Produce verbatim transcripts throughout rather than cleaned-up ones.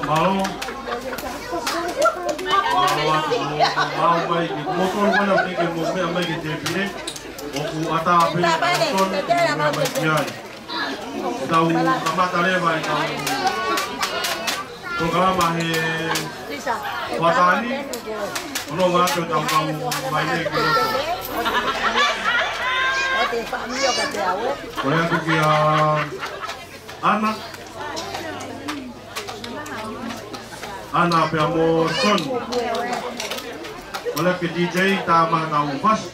Mālō. Mālō atu, mālō mai ki, mo tonu mana pē ke mo meʻa mai ki he tēpile. ʻOku ʻatā pē, tonu ke meʻa mai ki ai. Tau kamata leva ʻetau polokalama he hoʻatā ni, ʻo nonga atu ʻetau kau mai nei ki loto. Kole atu kia ʻAna. ʻAna pea mo Soni. Kole atu ki he D J, tā mai ʻetau fasi.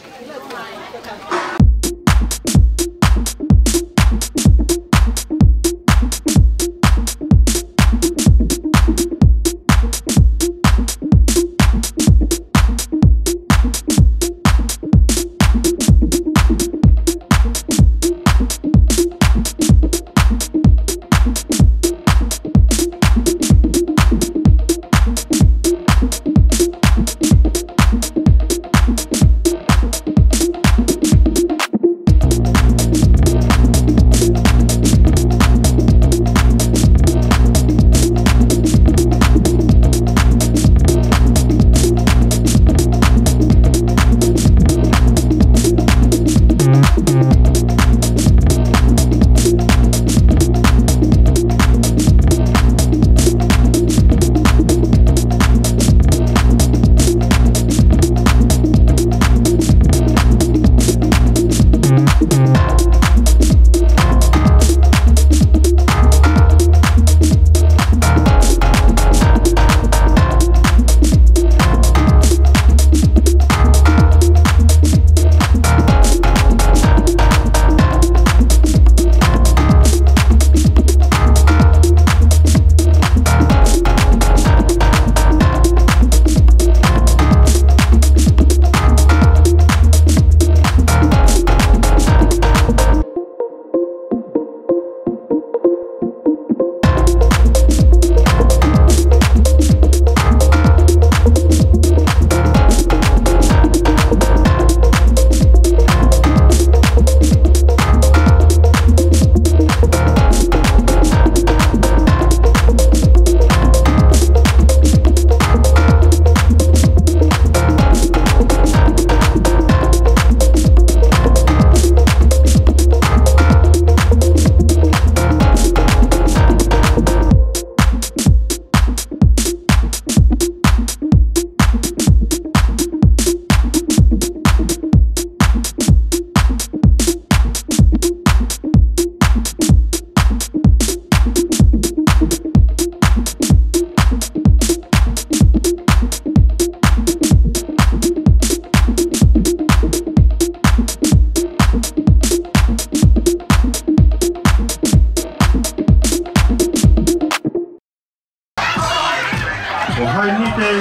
Ko Hainite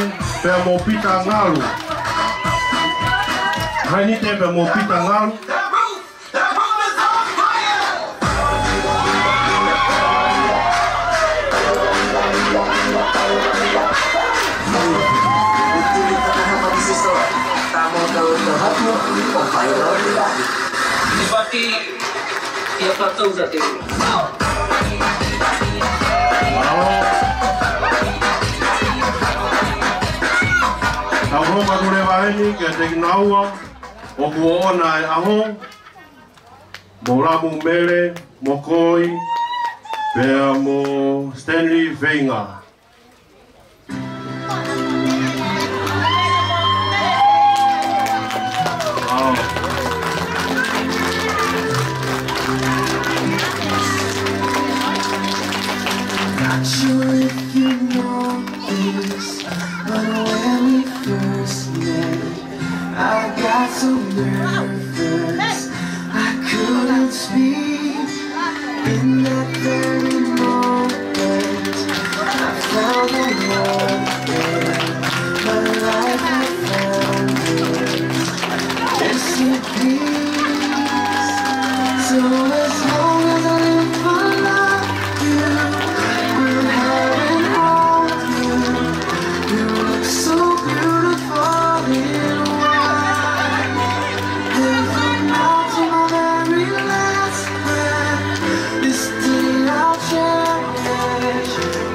pea mo Pita Ngalu. Hainite pea mo Pita Ngalu. Tau hoko atu leva eni kiate kinaua ʻoku ʻoʻona e ʻaho, mo Lamu Mele Mokoi, pea mo Stanley Veinga. Not sure if you know this, but when we first met, I got so nervous I couldn't speak. In that very moment, I found the one thing my life had found its missing piece. So as long as I live for love, you will have and hold you. You look so beautiful in white. Heaven bound to my very last breath. This day I'll cherish.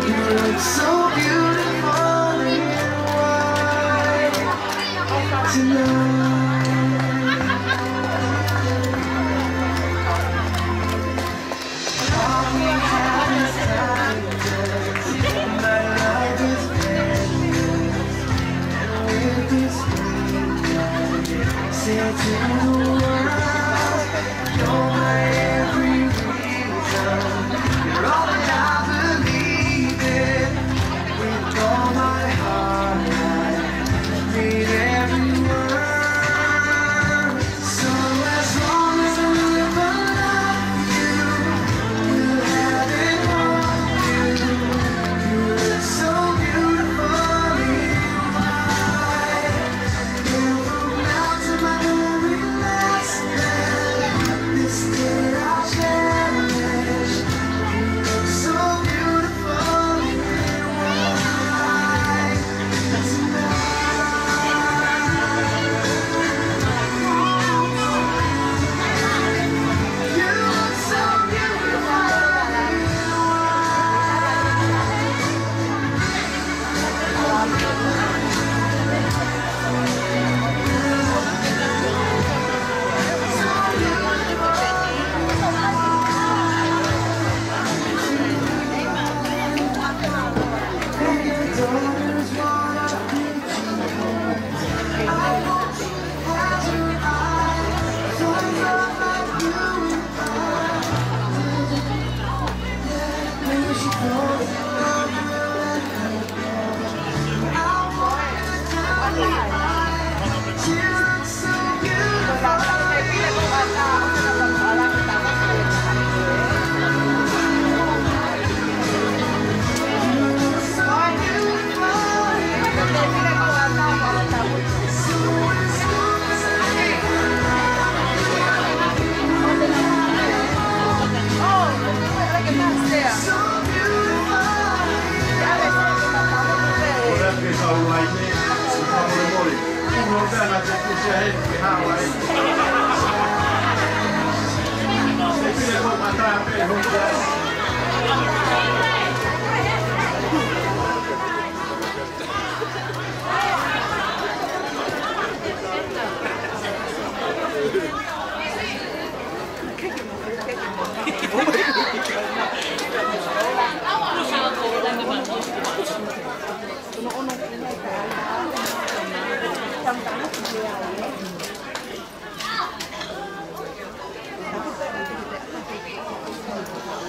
You look so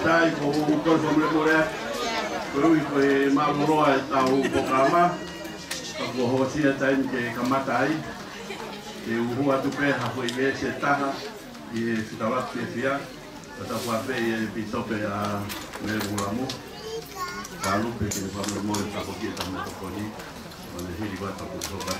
Sai, ko u kole fakamolemole atu. Koeʻuhi ko e mālōlō ʻetau polokalama, ka kuo hoko ʻa e taimi ke kamata ai. Te u hū atu pē ha foʻi veesi ʻe taha ʻi he fekauʻaki fiefia, ka tau fai pē ʻe he Pīsope ʻa Mele Mulamu. Ka lupe ke fakamolemole ka ko ki e tama tokoni, ʻo ne hili ʻa e tau ko soka.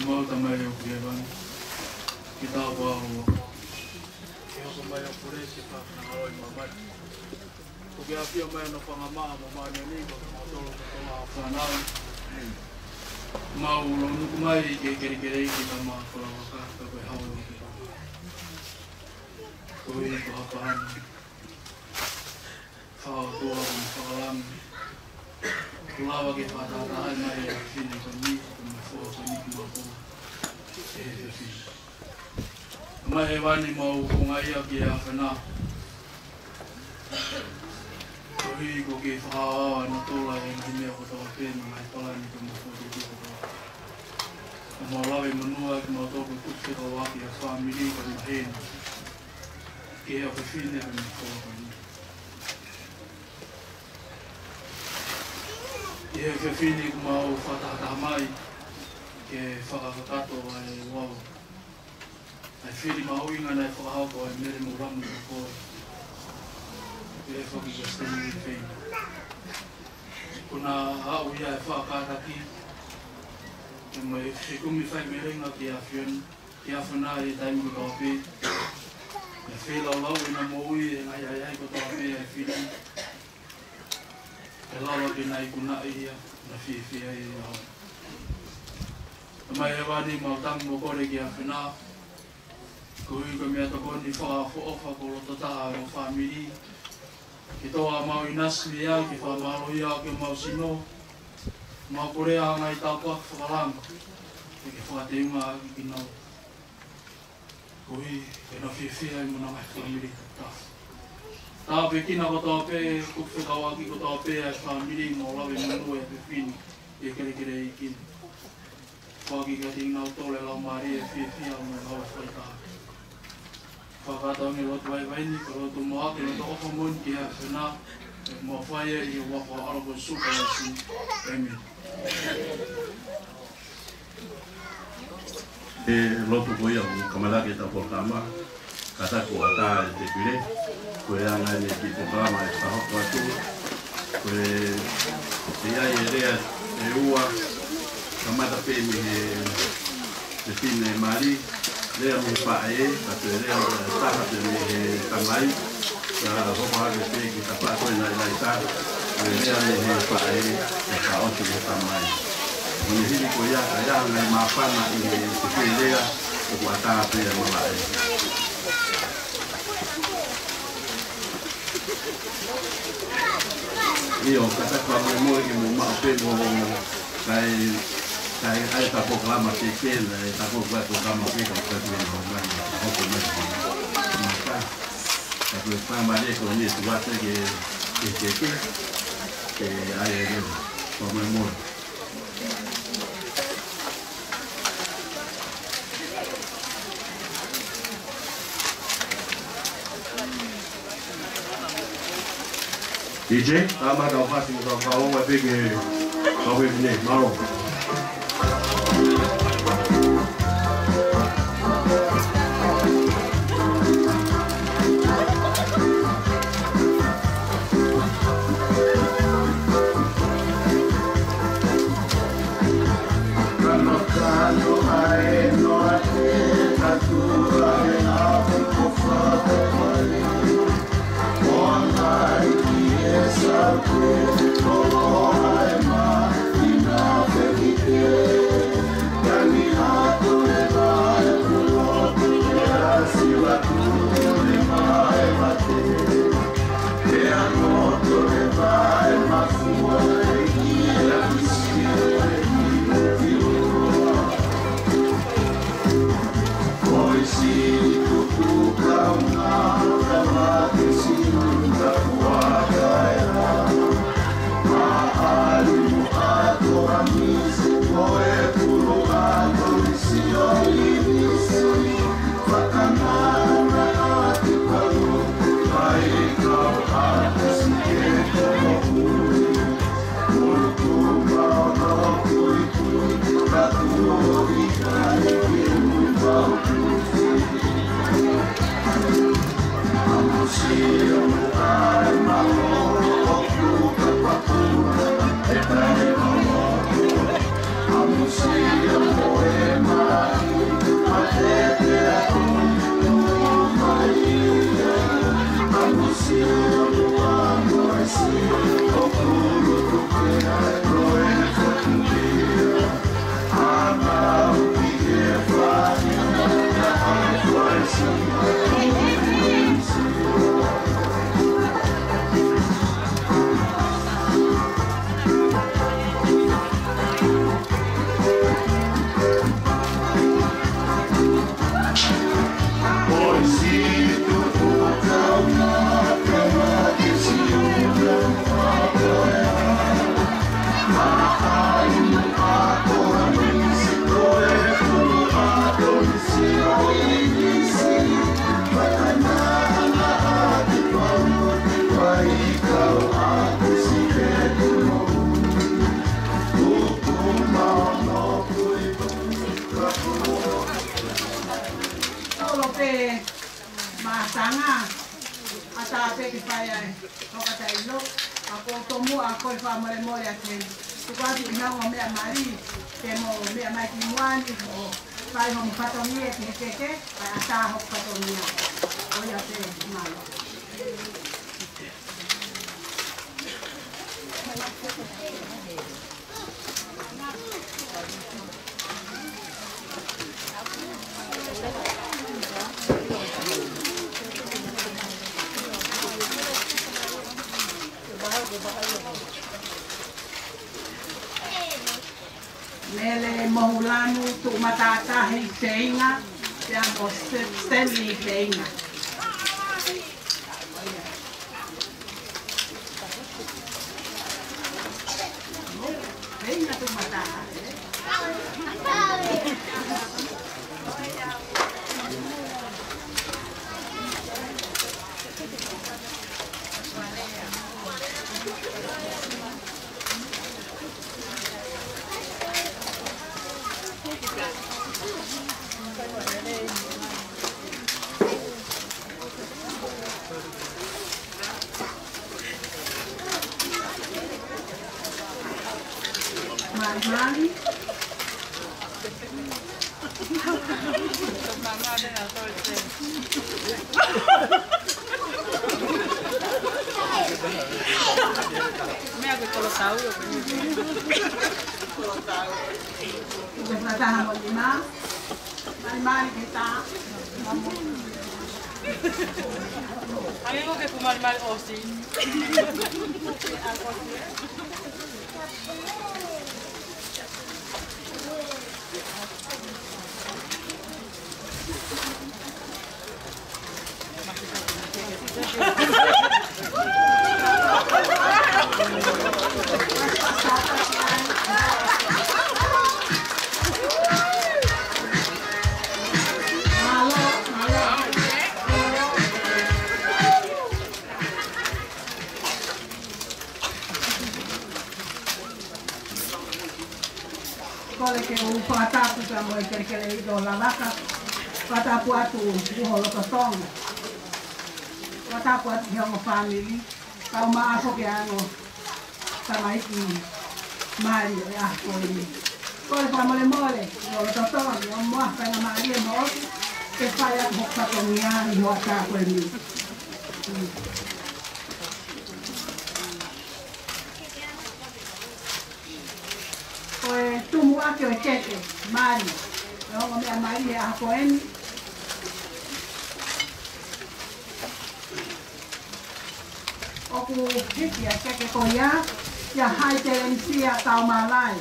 Mau Tamai ʻoku ʻi hēvani, ke tau pau. Ke hoko mai ʻa e pule ke fakafangaʻoi māmani. Ko ke ʻafio mai ʻa hono fanga maʻa mo māʻoniʻoni, ko ke mautolu ko tō ʻa fānau. Mau lounuku mai ke kelekele ʻi he tama fala vaka, ka ko e hau ʻo ke. Ko e ko ha pāni. Fakaʻotua mo fakalangi. Kuo lava ke fakatahatahaʻi mai ʻa e fefine ko eni, ko e meʻa foʻou ko eni ki mākou. ʻE he fefine. Tamai hēvani, mau houngaʻia ki he ʻAfiona. Koeʻuhi ko ke fakaʻaoʻao ʻa e natula ʻi he ngaahi meʻa kotoa pē mo e ngaahi palani ko e meʻa foʻou kotoa pē. Mau lave monū ʻa kimautolu ko e kupu fekauʻaki ʻa e fāmili ko e maheni. Ki he ʻofefine ko e meʻa foʻou ko eni. ʻI he fefine kuo mau fakatahataha mai ke fakakakato ʻa e uao. ʻA e fili mahuʻinga naʻe fakahoko ʻe Mele Mulamu mo koe. Ke fakakakato ʻi he fefine. Kuo na aʻu ia ʻe fakakātaki. Ke mo e fekumi faivelenga ki he ʻAfiona. Ki he ʻAfiona ʻi he taimi kotoa pē. Naʻe feilaulau ʻena moʻui ʻi he ngaahi ʻahiʻahi kotoa pē ʻa e fili. ʻE lava ke na ikunaʻi ia, na fiefia ia. Tamai hēvani, mau tangi mo kole ki he ʻAfiona. Koeʻuhi ko e meʻatokoni fakaʻofoʻofa ko e loto taha ʻo e fāmili. Ke tō ʻa e mau ʻinasi ia, ke fakamālohia ʻaki ʻa e mau sino. Mau kole ʻa e ngaahi tāpuaki fakalanga. Ke ke fakateunga ʻaki kinaua. Koeʻuhi ke na fiefia ai mo e ngaahi fāmili kotoa. Tāpuekina kotoa pē, kupu fekauʻaki kotoa pē ʻa e fāmili, mau lave monū ʻa e fefine, ʻi he kelekele ʻeiki. Foaki kiate kinautolu ʻa e laumālie fiefia mo e ngāue fakaʻaho. Fakataha mo e lotu vaivai ni, ko e lotu mo e ʻofa moʻoni ki he ʻAfiona, ʻoku mau fai ʻi he huafa ʻo ho ʻAlo ko Sīsū Kalaisi. ʻĒmeni. ʻE lotu ko ia ʻoku kamata ʻetau polokalama, kātaki ʻo ʻatā e tēpile, ko e anga eni e kiʻi polokalama ʻe fakahoko atu, ko e, ʻe ʻi ai e lea ʻe ua, kamata pē mei he, he fefine mali, lea mei he faʻē, ka ko e lea ʻe taha pē mei he tamai, ka hoko hake pē ki he tapa ko ē naʻe ʻi ai e lea, ko e lea mei he faʻē, ʻe fakaʻosi ki he tamai. Mo e hili ko ia, ka ʻi ai ha ngaahi māfana ʻi he, he lea, ʻoku ʻatā pē ʻa e malaʻe. ʻIo, kātaki fakamolemole ke mou maʻu pē mo, kae, kae ʻai ʻetau polokalama ke kena, ʻetau polokalama ke ka ʻoku ʻikai ke nau mai, hoko mai ke mata. Ka ko e faingamālie ko eni ʻe tuku atu ke, ke, ke, ke, ke ʻai ʻe leo. Fakamolemole. D J, tama kau fasi mo kau kau ongo pē ke kau fefine, mālō. Kolo pē mātanga, ʻatā pē ke fai ai. Hoka tailo, a ko tomuʻa ko e fakamolemole atu heni. Tuku atu ʻi he ongo meʻa mali, ke mo meʻa mai ki muʻa ni, ʻo fai hoʻomo fatongia ki he keke, ʻa e ʻatā hoku fatongia. ʻOia pē, mālō. Mele Mohulanu, tuʻu matātahi Feinga, pea mo Stanley Feinga. Malimali. Meʻa ke kolotau ʻo. Ko e fakataha mo e nima. Malimali ke tā. Hangē ko e kiʻi malimali ʻosi. Fakatapu pea mo e kelekele ʻi ʻItoʻi Lavaka. Fakatapu atu ki ho loto Tonga. Fakatapu atu ki ho ongo fāmili. Kau mai ʻa e foki ʻa e tamaiki mali ʻo e ʻaho ko eni. Kole fakamolemole, ʻi ho loto Tonga, ʻi hoʻo moa, faingamālie mo ʻosi ke fai atu hoku fatongia ʻi hoʻatā ko eni. Ko e tumuʻaki ʻo e keke mali, ʻa e ongo meʻa mali ʻi he ʻaho ko eni. ʻOku hiki ʻa e keke ko ia kia Haʻi Telenisia Taumālae.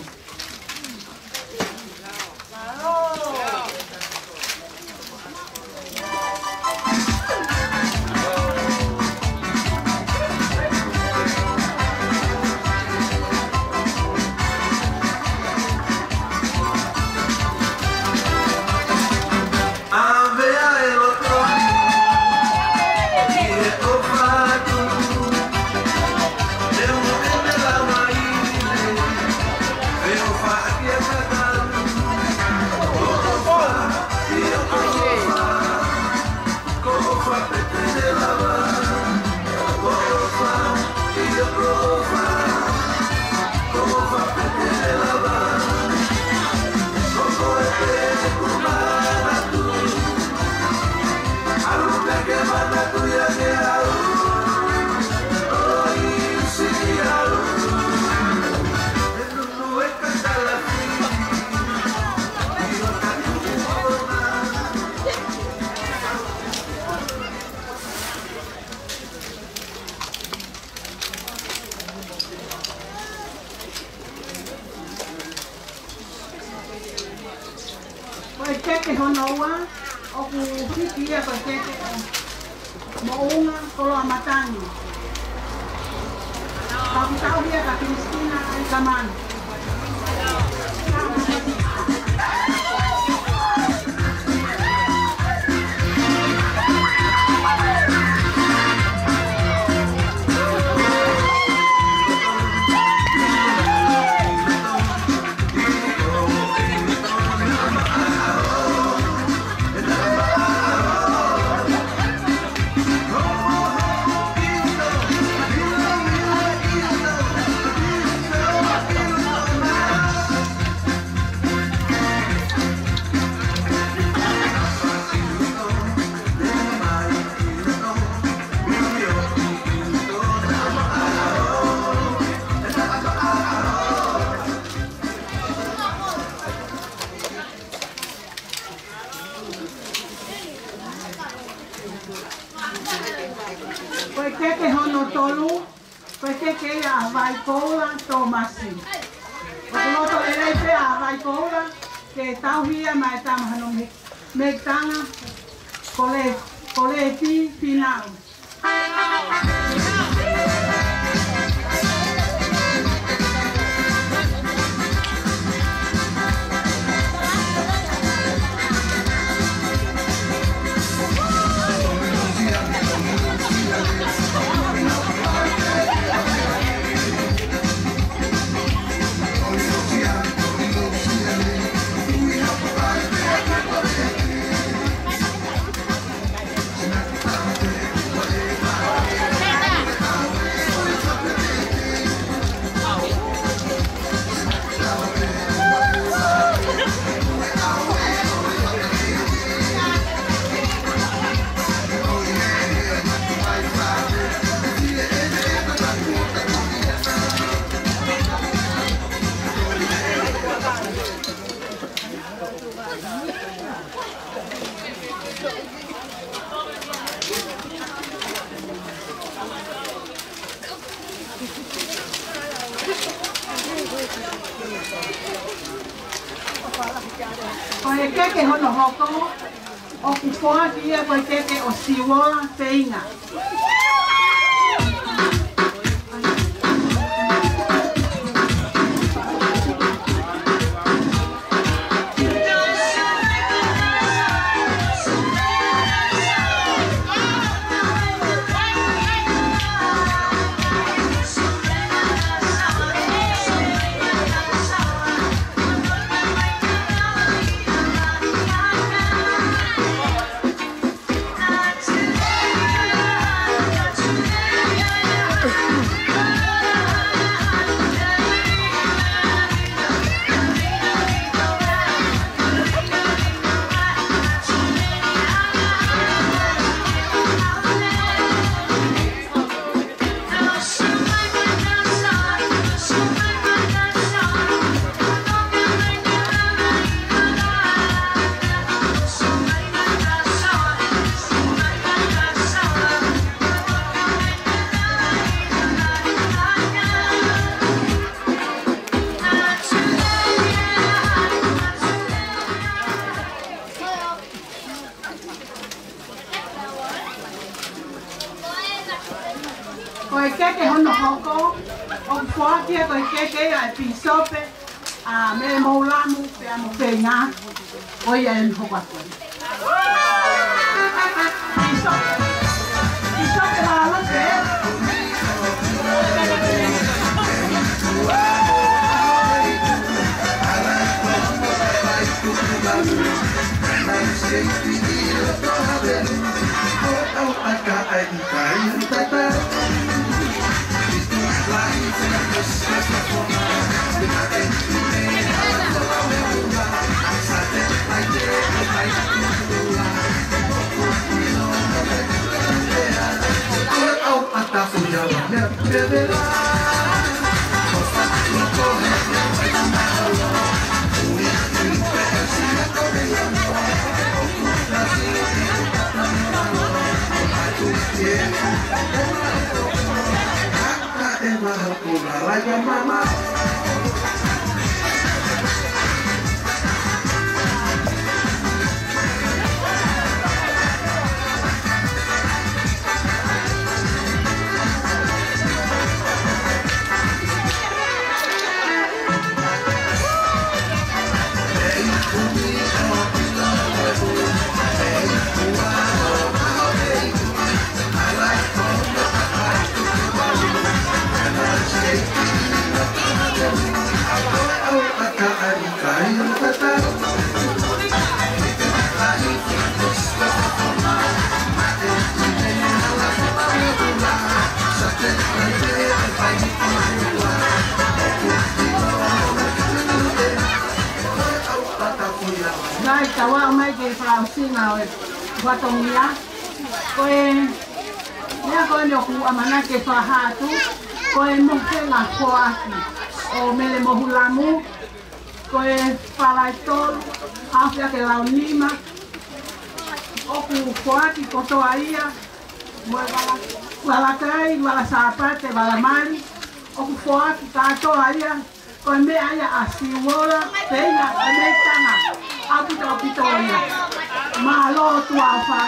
Ko e keke hono ua, ʻoku hiki ia ko e keke ʻo Moʻunga Koloamatangi. Ka ʻoku tauhi ia kia Kilistina ʻAikamanu. Ko e keke hono tolu, ko e keke ia ʻa Vaikoula Tōmasi. ʻOku loto lelei pē ʻa Vaikoula ke tauhi ia maʻa e tama hono mei, mei Tonga, ko Le, ko Leti Finau. Ko e keke hono hoko, ʻoku foaki ia ko e keke ʻo Siuola Feinga. Ko e keke hono hoko, ʻoku foaki ia ko e keke ia ʻa e pīsope, ʻa Mele Mohulamu, pea mo Feinga, ko ia ʻe hoko atu. Pīsope, pīsope Valope. Naʻe tau aʻu mai ki he fakaʻosinga ʻo e fatongia. Ko e meʻa ko eni ʻoku ʻamanaki ke fakahā atu, ko e mohenga foaki ʻo Mele Mohulamu, ko e fala ʻe tolu, afe ake lau nima, ʻoku foaki kotoa ia, mo e vala, vala kai, vala Sāpate, vala mali, ʻoku foaki kātoa ia, ko e meʻa ia ʻa Siuola, Feinga, ʻa Meitanga, ʻaupito, ʻaupito ia. Mālō tuʻa ʻofa.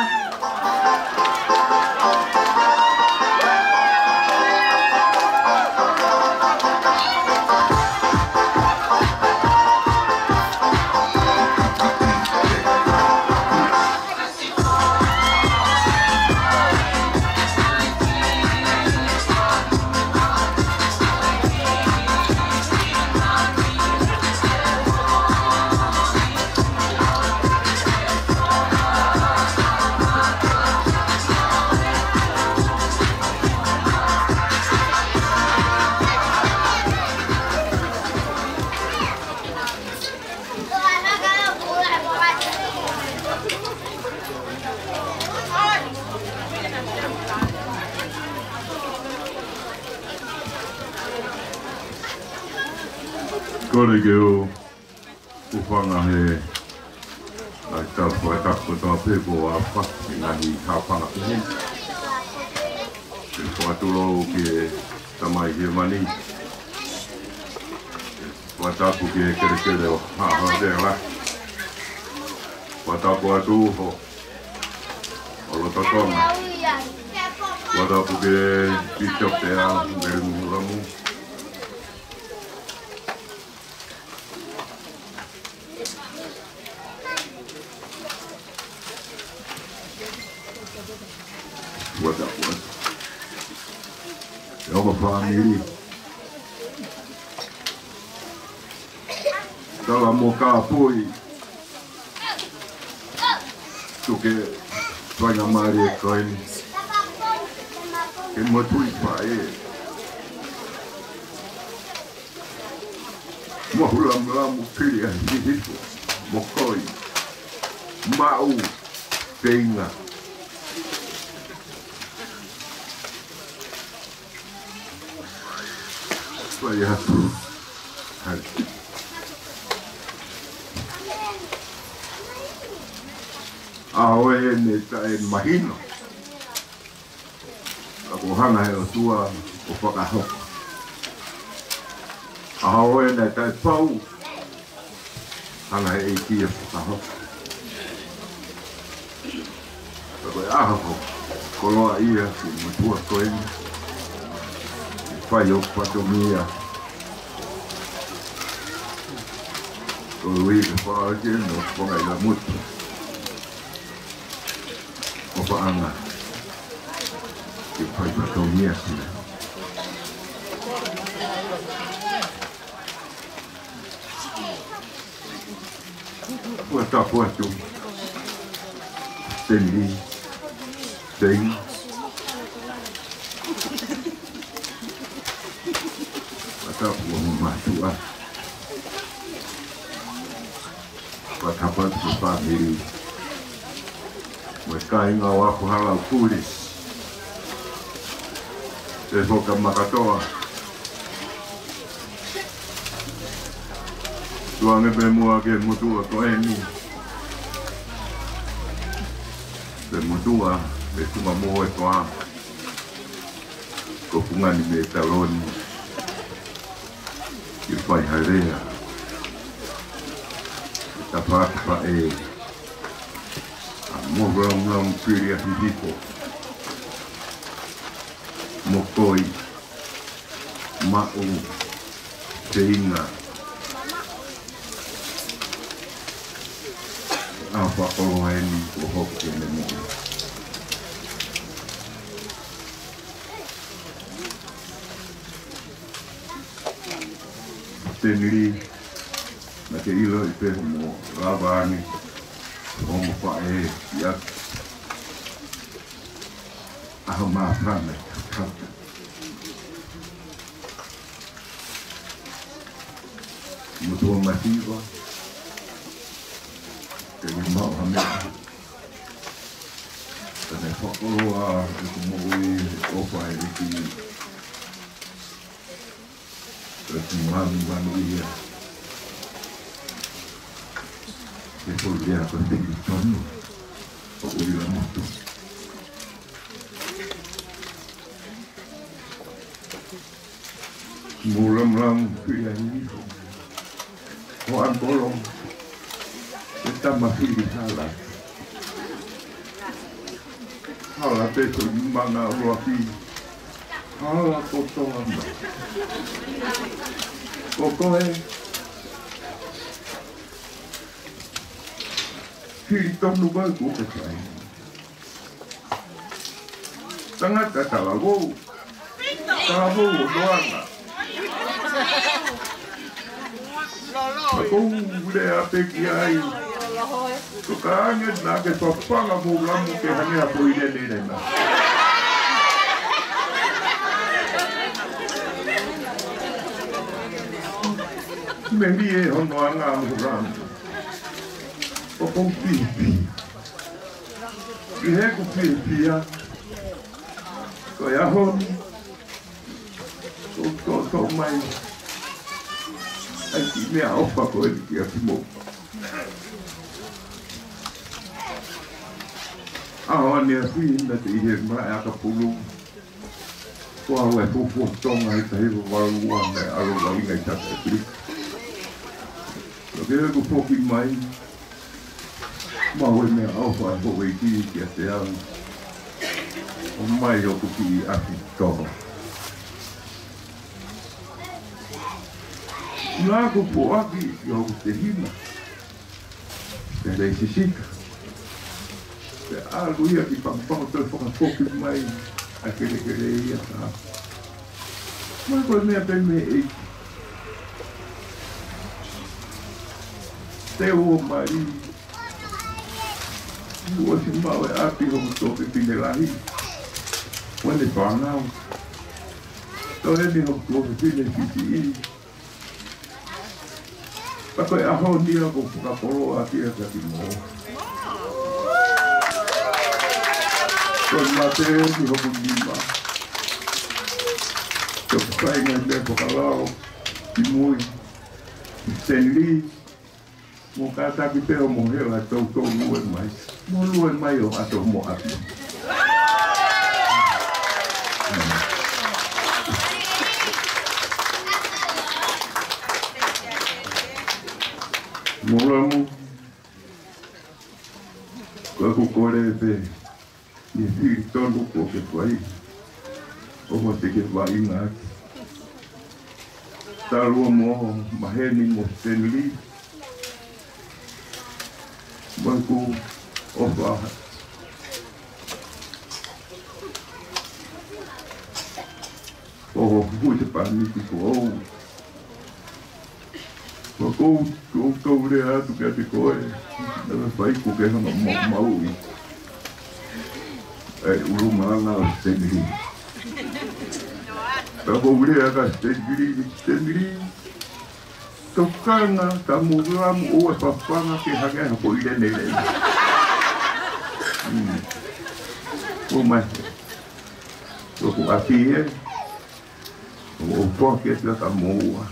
Kole ke u hūfanga he ngaahi tau fakatapu kotoa pē kuo aofaki he ngaahi haʻofanga pehē. Ke fakatulou ki he Tamai Hēvani. Fakatapu ki he kelekele ʻo Haʻa Havea. Fakatapu atu ho ʻo loto Tonga. Fakatapu ki he Pīsope ʻa Mele Mohulamu. Fakatapu atu ki he ongo fāmili. Tala mo Kapoi. Tuku ke faingamālie ko eni ke mo tui faʻē. Mohulamulamu, Pili ʻa Hihifo, Mokoi, Maʻu, Feinga. Fai atu. Hai. ʻAho ē naʻe taʻemahino, ka kuo hanga he ʻOtua ʻo fakahoko. ʻAho ē naʻe taʻepau, hanga he ʻEiki ʻo fakahoko. Ka ko e ʻaho koloaʻia ki he motuʻa ko eni, Fai ʻo fatongia. ʻO ui ke fai ke no fanga ila mutu. ʻO faʻanga. Ke fai fatongia sila. Ua tapu atu. Teni. Teni. Ua tapu ua mamatua. Ua tapu atu ki he fāmili. Mo e kāinga ʻo Apu Halaupuli. ʻE foka makatoa. Tuange pē muʻa ki he motuʻa ko eni. Pea motuʻa, pea tuma mo e toa. Ko Fungani mei Taloni. Ke fai ha lea. Tafaʻaki faʻē. A mo raunau pili a Fifiko. Mo koi. Maʻu. Feinga. A fakoloa eni ko hoku ke ne mo. Tenili, na ke ilo i pe mo lava ange, mo mo faʻē, ia. Aho mafana, kaka. Mo tuʻa masiva, ke ni mau ha mea. Ka ne fakoloa, e ku mo ui, ʻo fai e ki. Ka ki manu, manu ia. Ke ko ia ko te ki tonu. ʻO ui la motu. Mulamulamu pia ni. Ko Angolo. E tama fili hala. Hala pe ko manga uapi. Hala kotoa mai. Ko koe. Fili tonu mai ko ke fai. Tangata talavou. Talavou ʻo Toana. Ko u lea pē ki ai. Ko ka ange na ke papanga mo lamu ke hane a poi lele lena. Meni e hono anga mo lamu. Ko kou pipi. ʻI heʻeku fiefia, ko e ʻaho ni, ko, ko, ko mai, ʻai ki meʻaʻofa ko eni kia kimoua. ʻAho ni a fina te ʻi he malaʻe ʻakapulu, Ko au e fuofua Tonga ʻi he taha hiva valu ua mei ʻAlo Valinga ʻi South Africa. Ka ke ku foki mai, mau e meʻaʻofa ʻa e houʻeiki kiate au. ʻOmai hoku kiʻi ʻapi Tonga. Naʻa ku foaki ʻi hoku tehina. Pea lei sisika. Pea ʻalu ia ki Pago Pago toe fakafoki mai ʻa e kelekele ia ka. Mai ko e meʻa pē mei he ʻEiki. Te u ō mai. Kuo ʻosi maʻu e ʻapi hoku tuofefine lahi. Ko ʻene fānau. Toe eni hoku tuofefine siʻisiʻi. Ka ko e ʻaho ni ʻoku ou fakakoloa ʻaki ia kiate kimoua. Ko e mate ni hoku nima. Ko e fai ngaahi meʻa fakalao ki mui. Stanley, mo kātaki pē hoʻomo hela toutou lue mai. Mo lue mai ʻo ʻato mo ʻapi. Mulamu, ko ʻeku kole pē, ʻi he fili tonu kuo ke fai, ʻoua te ke vaʻinga atu. Talu mo maheni mo Stanley, mo ʻeku ʻofa ʻo hoʻo fuʻu te pāniti ko au. Ko ʻeku, ko ʻeku lea atu kiate koe, naʻe fai ko ke hanga mo maui ʻa e ʻulu malanga ʻo Stanley. Ka ko ʻeku lea kia Stanley, Stanley, tokanga ta mulamu ʻo e fafanga ke hake ha foʻi lene lene. Hmm. Ko mai. Ko ʻeku ʻapi ē, ʻo poaki atu ka moua.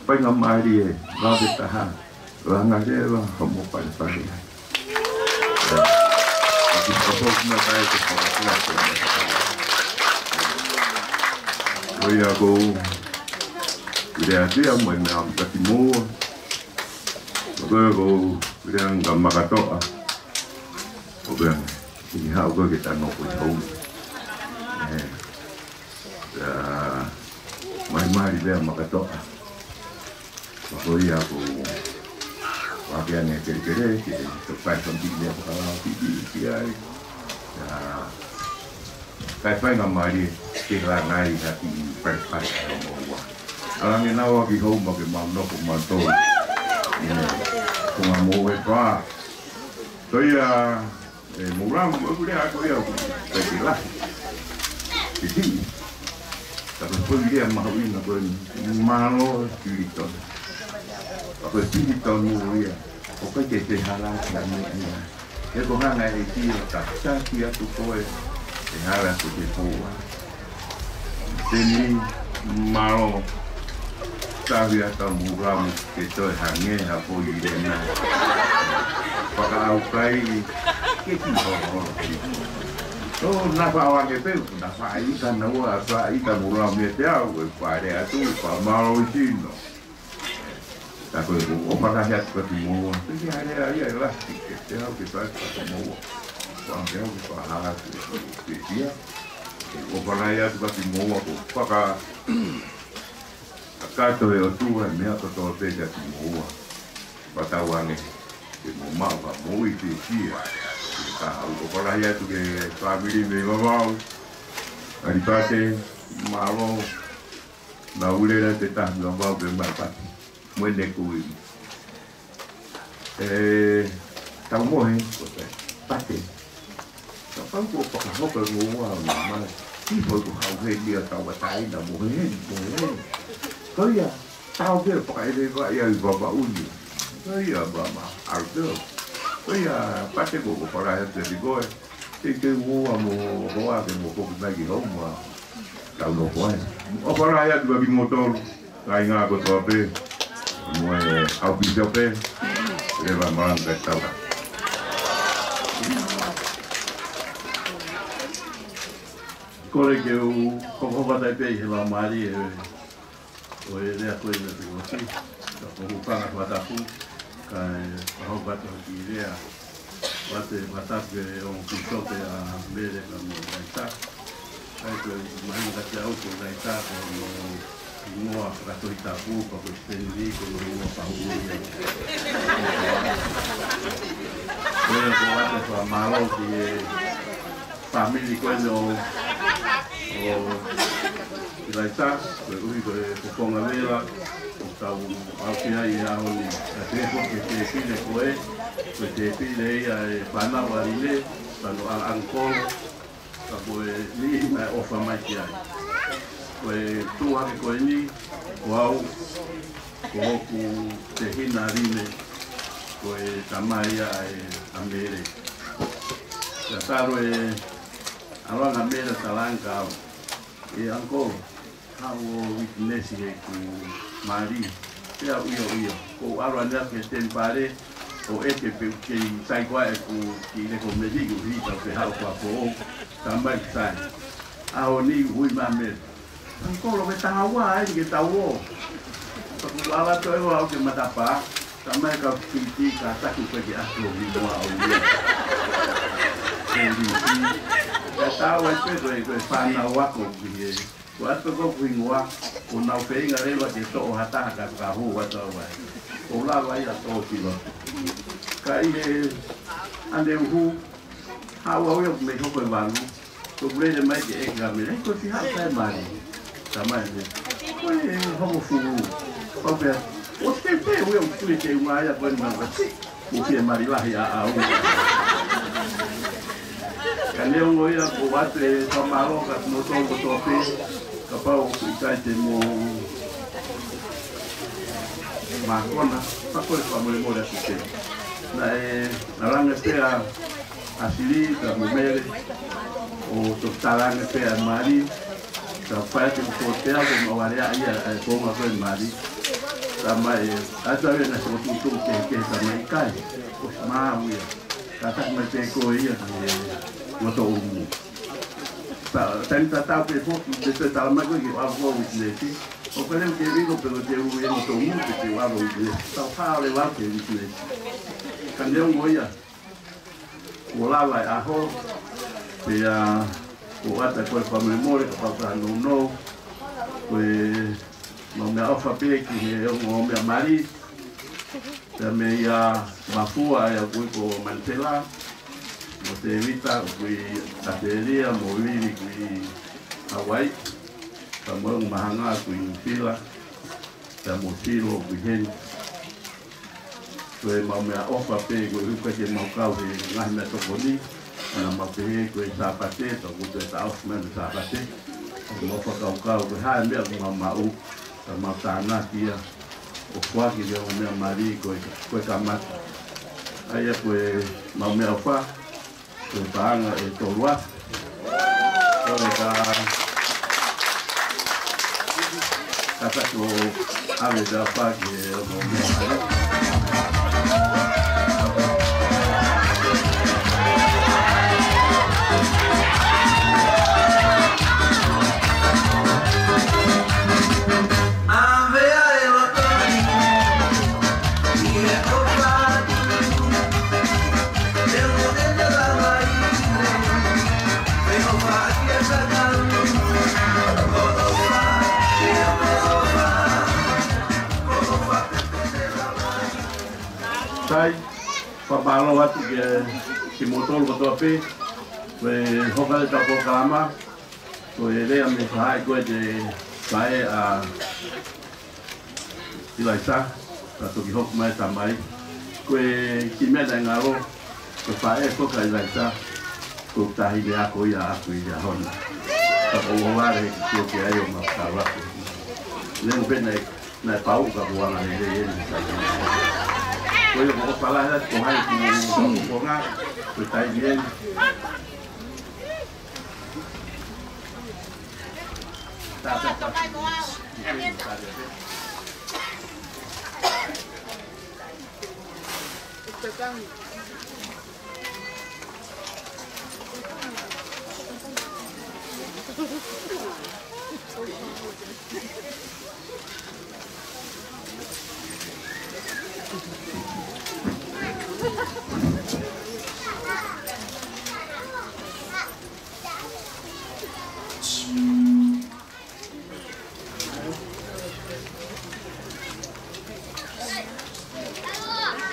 Faingamālie, vave taha, langa leva, ka mo palepale ai. Ko ia ko e lea atu ia mo e meʻa ʻoku taki moua. Ko ia ko e lea ʻa Makatoʻa. Ko ia, ʻi haʻu ko ke tano ko e hou. ʻE. Ia, mai mai lea Makatoʻa. Ko ia ko ʻeku ʻapi ʻange kelekele, ke tokai fanga kiʻi lea fakalau ki, ki, ki ai. Ia, kae faingamālie ke langai ha kiʻi palepale ʻa e moua. ʻAlange naua ki hou mo ke mau nofo mautolu. Ia, ko e moua ʻe pā. Ko ia, ʻe, mou lau, ʻoku lea ko ia ʻoku peke lahi. Ke ti. Ka ko e foʻi lea mahuʻinga ko e mālō Piliton. Ka ko e Piliton ʻo ia. ʻOku ʻikai ke hala ki ha meʻa ia. He ko e hanga ʻe he ʻEiki ʻo tataki atu koe, ʻe hala ko e te poua. Teni, mālō, tahi ata mulamu ke toe hangē ha foʻi lena. Fakaʻaukai ke ki holo. ʻO, naʻa faʻa ange pē, naʻa faʻa ika naua, faʻa ika mulamu ia te au, ʻe fale atu, faʻa mālō ʻi sino. Ka ko e ʻofa lahi atu kiate kimoua. Pea ke hale ai ia e lahi kiate au ke fai kiate kimoua. Ko ange au ke fakahala atu ke tia. ʻOfa lahi atu kiate kimoua ko e fakakakato ʻe he ʻOtua e meʻa kotoa pē kiate kimoua. Fakatauange ke mou maʻu ha moʻui ke tia. Ka ʻofa lahi atu ki he fāmili mei Vavau. ʻAli Pate, mālō. Naʻa ku lele atu he taha mei Vavau pē mai Pate. Mo ʻene kui. ʻE, tau mohe, ko e Pate. Kapau kuo fakahoko e ngoua ʻo nau mai. Ki fo ko hau he lia tau a taina mohe heni, mohe heni. Ko ia, tau ke fakaʻeveʻeva ia ʻi Vavau ni. Ko ia, mama, ʻalu pē. Ko ia, Pate ko ko fala he te koe. Ke ke ua mo hoa ke mo foki mai ki hou mo tau nofo ai. ʻOfa lahi atu kiate kimoutolu, kāinga kotoa pē, mo e kau pīsope, leva malanga kae tau. Kole ke u hokohoko atu ai pē ʻi he laumālie ʻo e lea ko ē naʻe ʻosi, ka ko e hūfanga fakatapu, kae fakahoko atu ha kiʻi lea, ʻoatu e fakatapu ki he ongo pīsope ʻa Mele pea mo Laita. ʻIkai ko e mahino kiate au ko Laita ko hono hingoa fakatohitapu, pea ko Stanley ko hono hingoa fahu ia. Ko ia ko e ʻoatu e fakamālō ki he fāmili ko eni ʻo, ʻo Laita, koeʻuhi ko e fofonga vela ʻoku tau aʻusia ai he ʻaho ni. Ka te foki ke tepile ko ē, ko e tepile ia e fānau ʻa Line, fānau ʻa Uncle, ka ko e niʻihi naʻe ʻofa mai ki ai. Ko e tuʻu hake ko eni, ko au, ko hoku tehina Line, ko e tamai ia ʻa e, ʻa Mele. Ka talu e ʻalu ange ʻa Mele ʻo talaange kia au, ʻe Uncle, haʻu ʻo witness heʻeku mali. Pea u ʻio, ʻio. Ko u ʻalu ange ki he temipale, ʻo ʻeke pe ʻoku kei sai koā ʻeku kiʻi lekomeni ʻuhi tau pe haʻu fakapō, tamai sai. ʻAho ni ui mai ʻa Mele. Uncle, ʻoku ke taha ua ai ke tau ō. Pea ku ala toe ō au ki he matapā, tamai ka fiti ka taku pe ke ʻalu ʻo mi noa au ia. Ke lisi. Ka tau ai pē ko e, ko e fānau ako ki he Ko atu ko ʻeku hingoa, ʻoku nau feinga leva ke toʻo ha taha ka ka hū atu au ai. ʻOku lava ia ʻo toʻo ki loto. Ka ʻi he ʻaneuhu, haʻu au ia ʻoku mei hoko e valu. Ko e lele mai ke ʻeke ka mele, ko e fiha ka e mali. Ka mai ne. Ko e hoko fulu. Pau pea, ʻosi ke pē, ʻoku ʻi ai ʻeku kui te u mai ia ko e mali. Mo fie mali lahi ʻaʻau. Ka neongo ia ʻoku ou ʻoatu e fakamālō kiate kimoutolu kotoa pē, kapau ʻoku ʻikai te mou mākona, pea ko e fakamolemole atu pē. Naʻe, naʻe langa pē ʻa ʻAsili, ka mo Mele, ʻo toki talaange pē ʻa e mali, ka fai atu ko te au ko mau alea ia ʻa e konga ko e mali. Ka mai, ʻa e tau ia naʻe soko tuʻutuʻu kehekehe ka mai kai. ʻOsi maau ia. Ka taki mai pē ko ia ki he loto umu. Ta, taimi tatau pē foki, te te tala mai ko e ki ʻalu ko witness. ʻOku leva ke vilo pē ko te u ia loto umu, te te ʻalu witness. Tau fā leva ke witness. Ka neongo ia. Kuo lava e ʻaho, pea ʻoku ou ʻoatu ko e fakamolemole, kapau ʻoku nounou, ko e mau meʻaʻofa pē ki he ongo meʻa mali, pea meia Mafua ʻa ia ʻoku ui ko Manisela, mo Tēvita ʻoku ui ʻAtēlia, mo Lili ʻoku ui Hawaii, pea mo e ongo mahanga ʻoku ui Nuʻusila, pea mo Silo ʻoku ʻi heni. Ko e mau meʻaʻofa pē, ko e ʻuhi ke mau kau he ngaahi meʻa tokoni, naʻa mau pehē ko e Sāpate, ka ʻoku toe taʻofi mai mei Sāpate. Ko e mau fakakaukau, ko e hā e meʻa ʻoku mau maʻu, ka mau tānaki ia, ʻo foaki ki he ongo meʻa mali, ko e, ko e kamata. ʻA ia ko e mau meʻaʻofa, ko e paʻanga ʻe tolu afe. Ko e ka, ka taku ʻave ta paki e o mo mo. ʻAve ʻa e loto ni, ʻi he ʻofa atu. Sai, fakamālō atu kia kimoutolu kotoa pē, ko e hoko atu e polokalama, ko e lea mei he faʻē ko e te faʻē ʻa ʻIlaisa, ka toki hoko mai e tamai. Ko e kiʻi meʻa naʻe ngalo, ko e faʻē ko ē ʻa ʻIlaisa, ko e taʻahine ako ia ʻaʻaku ʻi he ʻaho ni. Ka ko e ʻohovale he kiʻi ʻoku ai ʻo ma kau aku. Neongo pē naʻe, naʻe pau ka ko e anga lelei eni. Ko ia ko e palahela ko hai ko e konga, ko e taimi eni.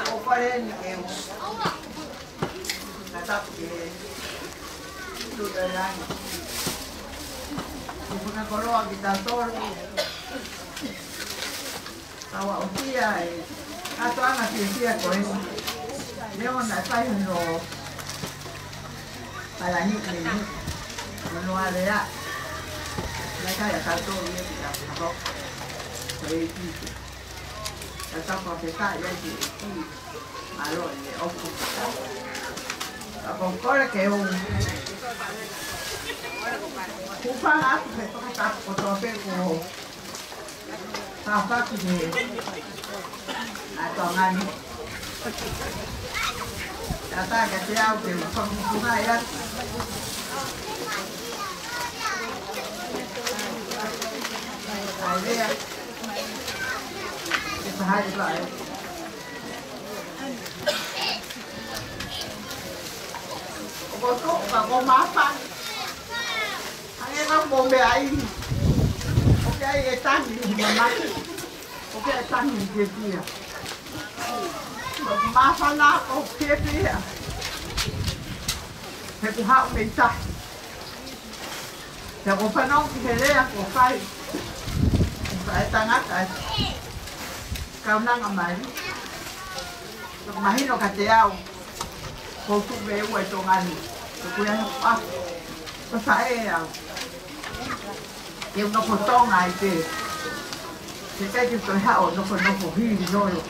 Ko e fale ni ke u. Ka tapu ke tuʻu ʻi langi. Kuo puna koloa kitautolu. Kaua ʻoku ʻi ai e ʻotuʻanga fiefia ko eni. Neongo naʻe fai hono palani ʻi heni, hono alea. Naʻe ʻikai ʻa tautolu ia ki ta hako. Ko e ʻEiki. Ka tau fakafetaʻi ai ki he ʻEiki. Mālō e ʻofa. Ka ʻoku ou kole ke u hūfanga atu he fakatapu kotoa pē kuo tāpaki he ʻotuʻanga ni. Tata ka te au ke u fakamutu mai atu. ʻAi lea. Ke pahai vai. ʻOku ou tuʻu ka ko māfana. Hangē ka mo meʻa ʻi. ʻE tangi ʻi he mamahi, ʻoku ke tangi ʻi he fiefia. Māfana ʻoku ke fiefia. He kuo haʻu mei tahi. He ʻoku fanongo ki he lea kuo fai ʻe he faʻētangata ʻa e kaunanga mali. Mahino kiate au, ko u tuʻu mei ua ʻi Tonga ni. Ko u ʻi ai hoku ʻapi, ko e faʻē au. Ke u nofo Tonga ai pē. Ke ʻikai ke toe haʻu ʻo nofonofo hili holo.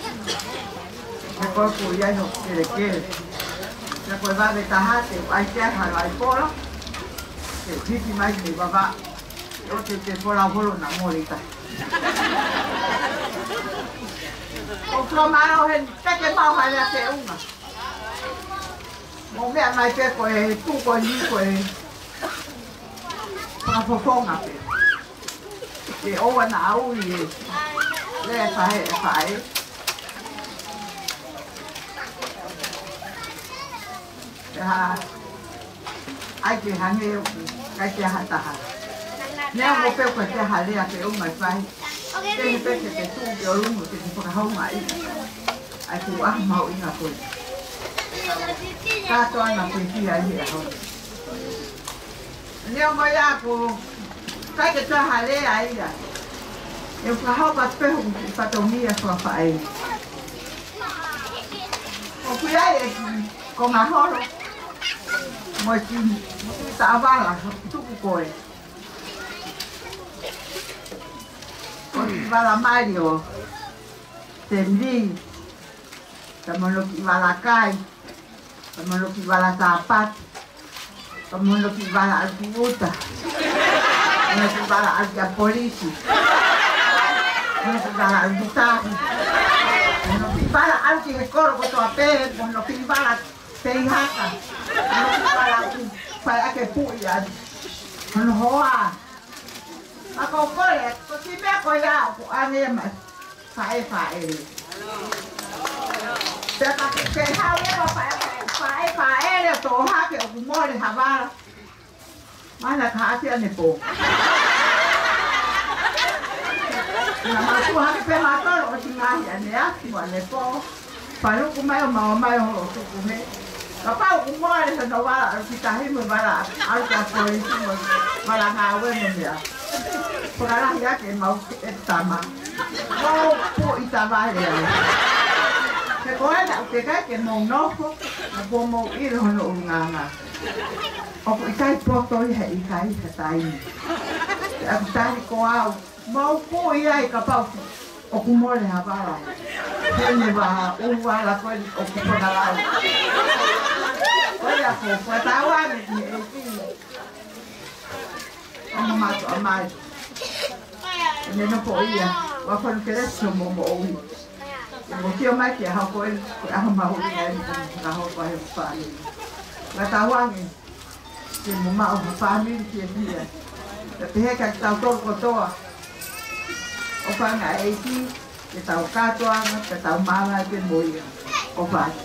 He ko e ko ia ʻi hoku kelekele. He ko e vave taha te u ʻai ki ai ha laipola. Ke u hiki mai mei vavaʻu. ʻO te te folau holo na mole tahi. ʻOku ou mālō heni, ʻikai ke maʻu ha lea feʻunga. Mou meʻa mai pē ko e tuʻu ko eni ko e fakafofonga pē. Ke ʻoua naʻa ui e lea ʻa e faʻē, ʻa e faʻē. Ke hā, ʻai ke hangē ʻoku ʻikai ke ʻi ai ha taha. Neongo pē ʻoku ʻikai ke ʻi ai ha lea feʻunga ʻe fai. Ke ne pē ke te tuʻu ki ʻolunga ke te fakahoungaʻi ʻa e tuʻunga mahuʻinga ko ē. Kātoa naʻa ke fiefia ai he ʻaho ni. Neongo ia ʻoku ʻikai ke toe ʻi ai ha lea ia. ʻE fakahoko atu pē hoku fatongia fakafaʻē. ʻOku ʻi ai e kiʻi konga holo mo e kiʻi taʻavala tuku ko ē. Ko e kiʻi vala mali ʻo e temili, pea mo hono kiʻi vala kai, pea mo hono kiʻi vala sāpate, pea mo hono kiʻi vala ʻalu ki ʻuta, mo hono kiʻi vala ʻalu kia polisi, mo hono kiʻi vala ʻalu ki tahi, mo hono kiʻi vala ʻalu ki he kolo kotoa pē, mo hono kiʻi vala pei haka, mo hono kiʻi vala ʻalu fai ake puʻi ʻa hono hoa. Ka ko e kole, ko e kiʻi meʻa ko ia ʻoku ʻange mai. Faʻē faʻele. Pea ka ke, ke haʻu ia ko e faʻē, faʻē, faʻē faʻele ʻo tō hake ʻoku mole ha vala. Mana ka ati ʻanepō. Na mātuʻa hake pē mātolo ʻo tingahi ʻaneafi mo ʻanepō. Paluku mai ʻo maʻu mai ʻo tuku he. Kapau ʻoku mole hono vala ʻalu ki tahi mo e vala ʻalu kia polisi mo e vala ngāue mo e meʻa. Fakalahi ake mau e tama. Mau puʻi tavale ai. He ko ena ʻoku ʻikai ke mou nofo, naʻa kuo mou ʻilo hono ʻulungaanga. ʻOku ʻikai poto ia he ʻikai ha taimi. Pea ʻoku tali ko au, mau puʻi ai kapau ʻoku mole ha vala. Ko eni vala, ʻū vala ko eni ʻoku fakalau. Ko ia ko, ko e tauange ki he ʻEiki. ʻO mamato ʻa mai. ʻEne nofo ia, ua fonu kelesi mo moʻui. ʻE mo sio mai ki he ʻaho ko eni, ko e ʻaho mahuʻinga eni, ko e ʻaho ko e fāmili. Ua tauange. Ke mo maʻu ha fāmili fiefia. Pea pehē kia kitautolu kotoa. ʻOfa ʻa e ʻEiki, ke tau kātoanga, ke tau mālō ai pē mo ia. ʻOfa atu.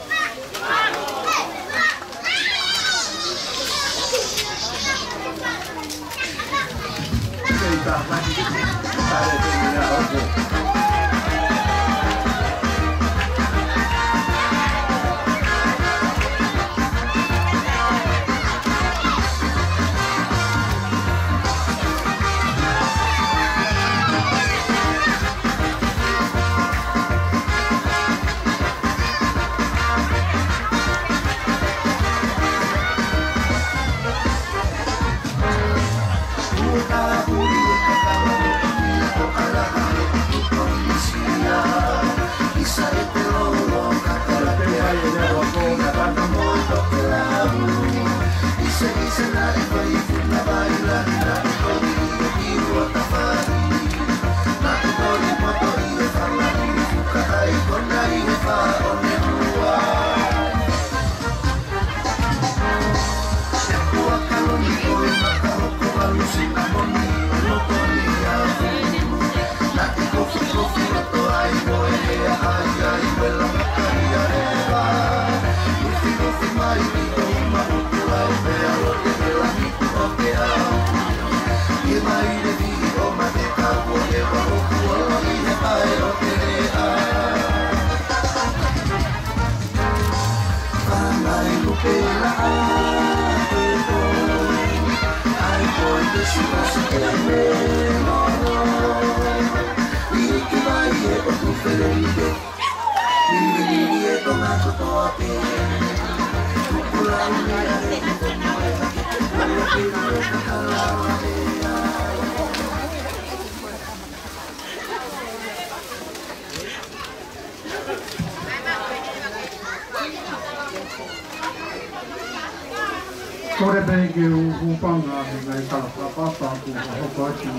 Kole pē ke u hūfanga he ngaahi tala fakatapu kuo hoko atu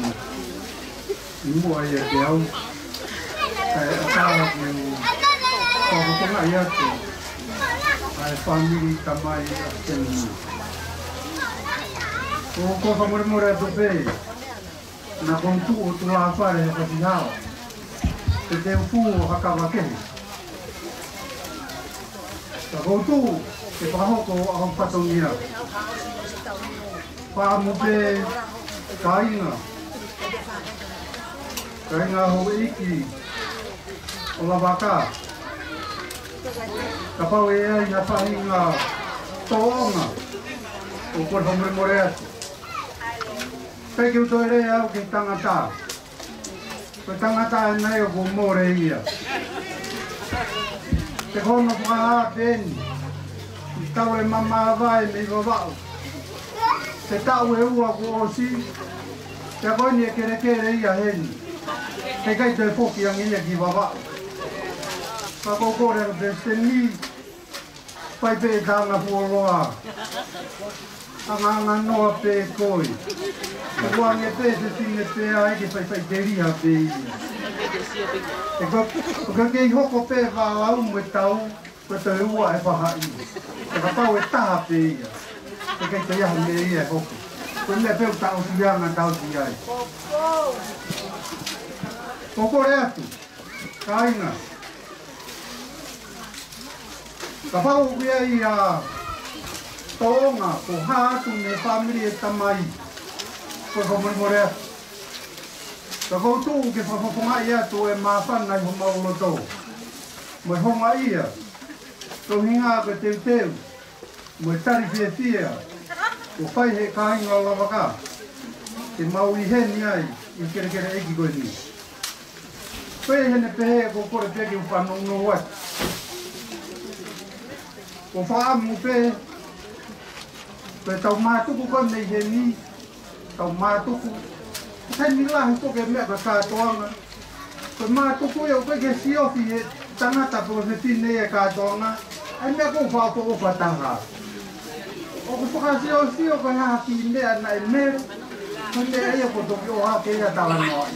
ʻi muʻa ʻiate au. Kae ʻatā ke u fakafofongaʻi atu ʻa e fāmili tamai ʻa Temi. ʻOku ou fakamolemole atu pē, naʻa ku tuʻu ʻo tulafale he fasi hala, pea te u fū ʻo hakava kehe. Ka ʻoku ou tuʻu ke fakahoko ʻa hoku fatongia. Fakaʻamu pē kāinga, kāinga houʻeiki ʻo Lavaka. Kapau ʻe ʻi ai ha faʻahinga tōʻonga, ʻoku ou fakamolemole atu. Pea ke u toe lea au ki he tangata. Ko e tangata ʻeni ʻoku mole ia. Te kono fakahā pē ʻeni, ʻi he taʻu ʻe mamava ʻe mei Vavaʻu. He taʻu ʻe ua kuo ʻosi, pea ko ʻeni ʻe kelekele ia heni. He ʻikai toe foki ange ia ki Vavaʻu. Ka ʻoku ou kole atu Palesiteni, fai pē ʻeta anga fuoloa. Angaanga noa pē koe. Kuo ange pē fefine pē ai ke faifaiteliha pē ia. ʻE ko, ko e kei hoko pē valau mo e tau, ko e toe ua ʻe fahaʻi. Pea kapau ʻe taha pē ia, ʻe kei toe ʻi ai ha meʻa ia ʻe hoko. Ko e meʻa pē ʻoku tau ʻosi anga tau ʻosi ai. ʻOku ou kole atu, kāinga, kapau ʻoku ʻi ai ha tōʻonga kuo hā atu mei he fāmili ʻa e tamai, ʻoku ou fakamolemole atu. Ka ʻoku ou tuʻu ke fakafofongaʻi atu e māfana ʻi homau loto mo e houngaʻia, ko e ʻuhinga ko e teuteu mo e tali fiefia kuo fai ʻe he kāinga ʻo Lavaka ke mau ʻi heni ai ʻi he kelekele ʻeiki ko ʻeni. Ko ia ʻi heʻene pehē, ʻoku ou kole pē ke u fanongonongo atu. ʻOku ou fakaʻamu pē, ko ʻetau mātuku ko ē mei heni, ʻetau mātuku, taimi lahi ʻoku ke meʻa ko e kātoanga. Ko e mātuku ia ʻoku ʻikai ke siofi ʻe he tangata pe ko e fefine ia e kātoanga. ʻA e meʻa ʻoku ou fakaʻofoʻofa taha, ʻoku fakasiosio ko e hā ha kiʻi meʻa naʻe mele, ko e meʻa ia kuo toki ʻohake ia talanoa.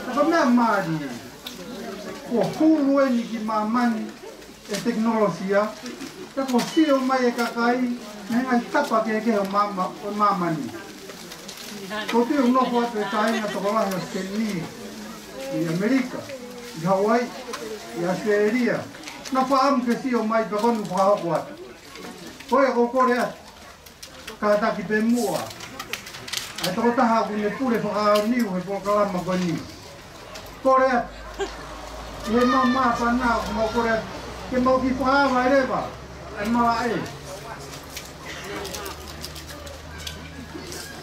Ka ko e meʻa mālie, kuo hulu ʻeni ki māmani ʻe he tekinolosia, pea kuo sio mai e kakai mei he ngaahi tapa kehekehe ʻo māma-, ʻo māmani. ʻOku ou tui ʻoku nofo atu e kāinga tokolahi ʻo Siteni ʻi ʻAmelika, ʻi Hauaiʻi, ʻi ʻAositelēlia. Naʻa ku fakaʻamu ke sio mai pea ko ʻeni ʻoku fakahoko atu. Ko ia ʻoku ou kole atu, kātaki pē muʻa ʻa e tokotaha ʻoku ne pule fakaʻaoniu he polokalama ko ʻeni. Kole atu, ʻi heʻemau māfana ʻoku mau kole atu ke mau kiʻi fakaava leva ʻa e malaʻe.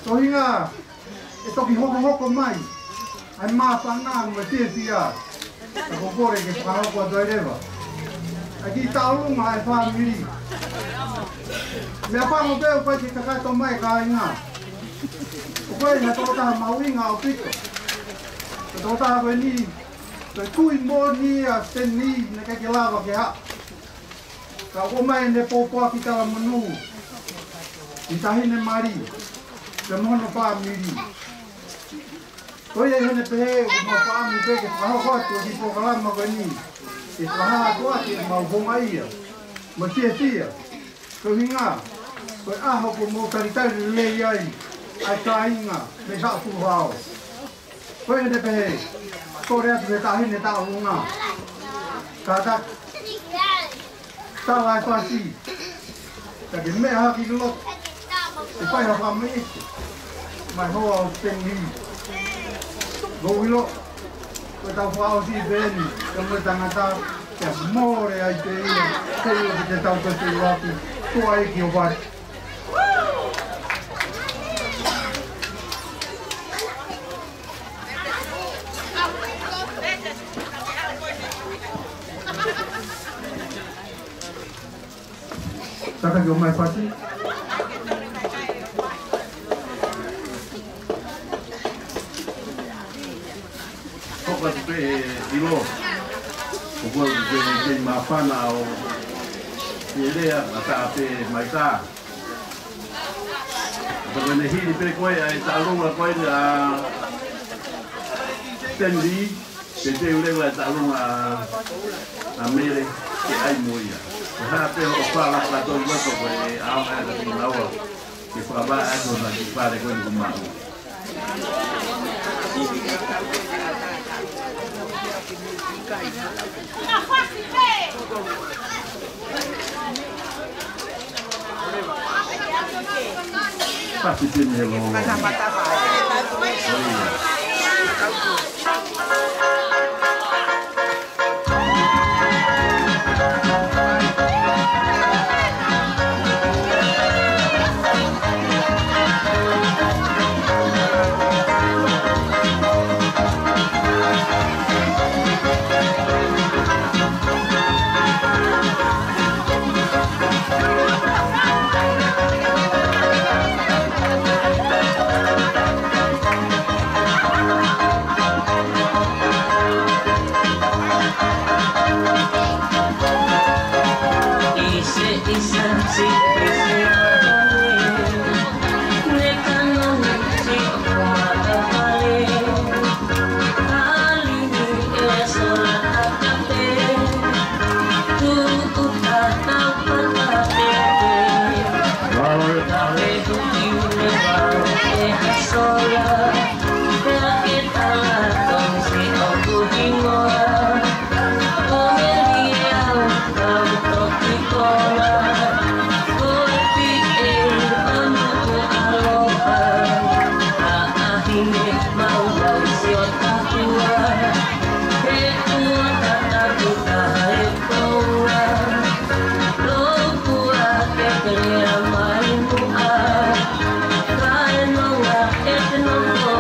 Ko e ʻuhinga ʻe toki hokohoko mai ʻa e māfana mo e fiefia. Ka ʻoku ou kole ke fakahoko atu ai leva ʻa e kiʻi tauʻolunga ʻa e fāmili. Meʻapango pē ʻoku ʻikai ke kakato mai e kāinga. ʻOku ʻi ai ha tokotaha mahuʻinga ʻaupito. Ko e tokotaha ko ʻeni, ko e kui moʻoni ʻa Siteni, naʻe ʻikai ke lava ke haʻu. Ka ʻomai ʻene pōpoaki talamonū, ʻi he taʻahine mali, pea mo hono fāmili. Ko ia ʻi heʻene pehē, ʻoku mau fakaʻamu pē ke fakahoko atu e kiʻi polokalama ko ʻeni, ke fakahā atu ʻaki ʻemau houngaʻia mo e fiefia. Ko e ʻuhinga, ko e ʻaho kuo mau talitali lelei ai ʻa e kāinga mei Haʻafuluhao. Ko ia ʻi heʻene pehē, kole atu ki he taʻahine tauʻolunga, kātaki, tala e fasi, ka ke meʻa hake ki loto, ke fai ha fakamoʻoni mai hoa ʻo Siteni. Ko e ʻilo, ko ʻetau fakaʻosi pē ʻeni, ka mo e tangata, ke mole ai pē ia, ke ʻilo ke te tau pē pē lotu, ko ai ki o fati. Kātaki ʻomai Pasi. Hoko atu pē ʻe ʻIlo. Ko koe ʻoku ke kei māfana ʻo ke lea, ʻatā pē mai tā. Pea ko ʻene hili pē ko ē ʻa e taʻalonga ko ē ʻa Stanley, pea te u leva e taʻalonga ʻa Mele ke ʻai mo ia. Ko e hā pē hoʻo fala kātoa ʻi loto ko e ʻaonga ʻa e kinaua ke fakavaʻe atu hona kiʻi fale ko eni ʻoku maʻu. Pasi pē mei he lōloa.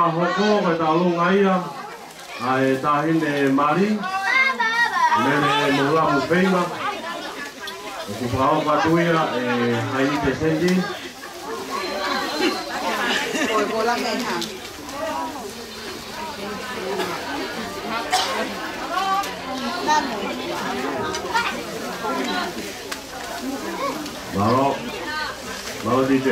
Hoko ko e tauʻolunga ia ʻa e Taʻahine Mali, Mele Moulamu Feima. ʻOku fakahoko atu ia ʻe Haʻaite Sandy. Mālō. Mālō, D J.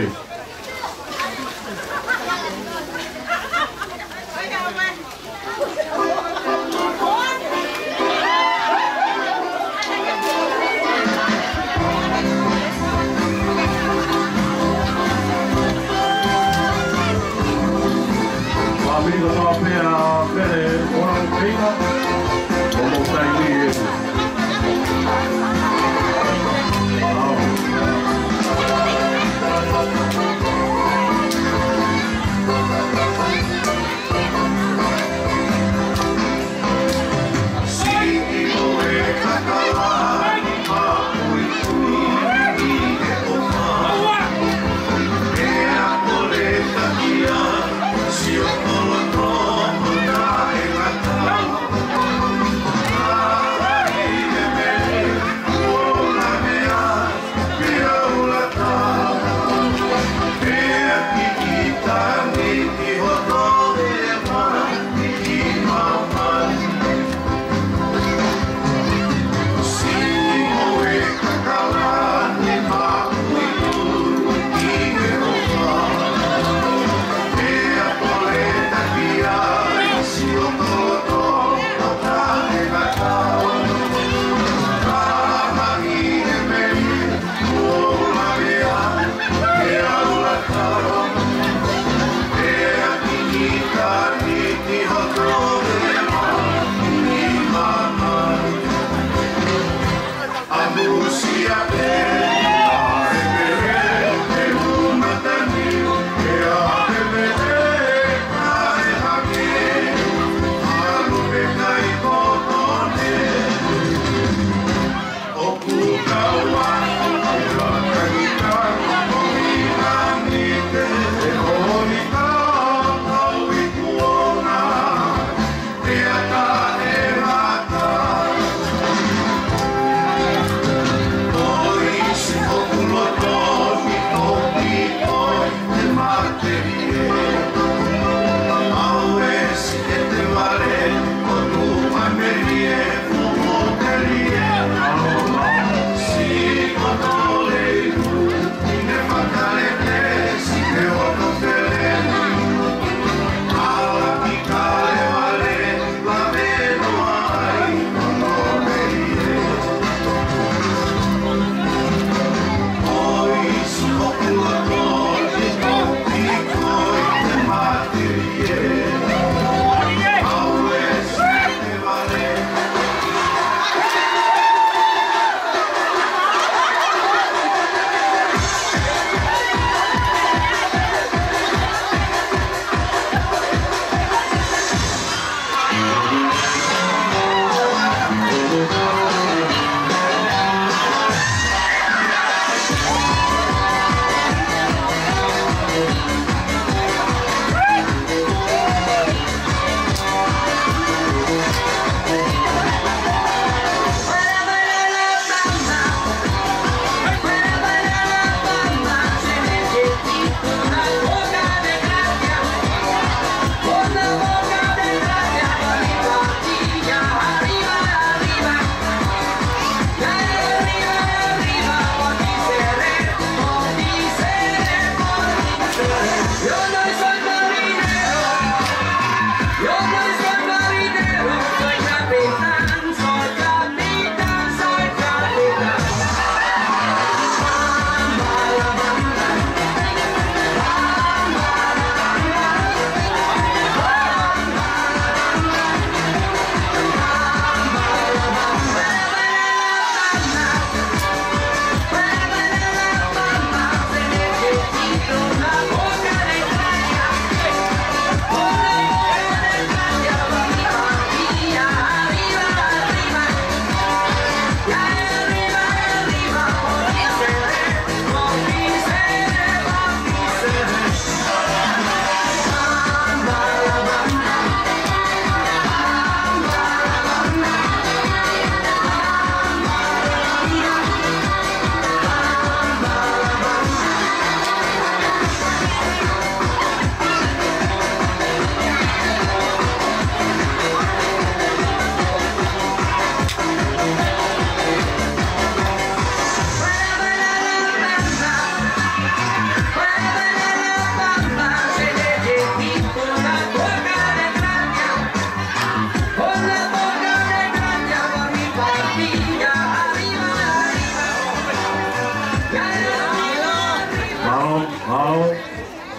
Mālō, mālō pē ʻa Mele Moulamu Feima. Mo mou taimi ē.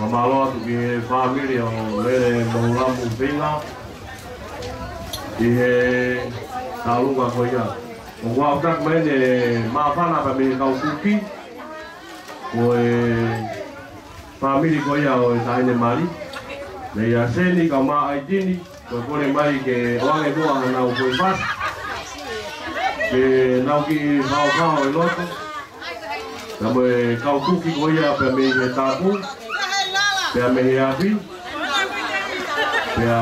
Mālō atu ki he fāmili ʻo Lele Moulamu Feinga ʻi he taulunga ko ia. ʻOku ou taki mai ʻeni māfana pē mei he kau kuki, ko e fāmili ko ia ʻo e taʻahine mali, mei ʻAseni, kau mai ʻAitini, ko e kole mai ke ʻoange muʻa haʻanau foʻi pasi ke nau kiʻi faofao ʻi loto. Pea mo e kau kuki ko ia pea mei he tapu, pea mei he afi, pea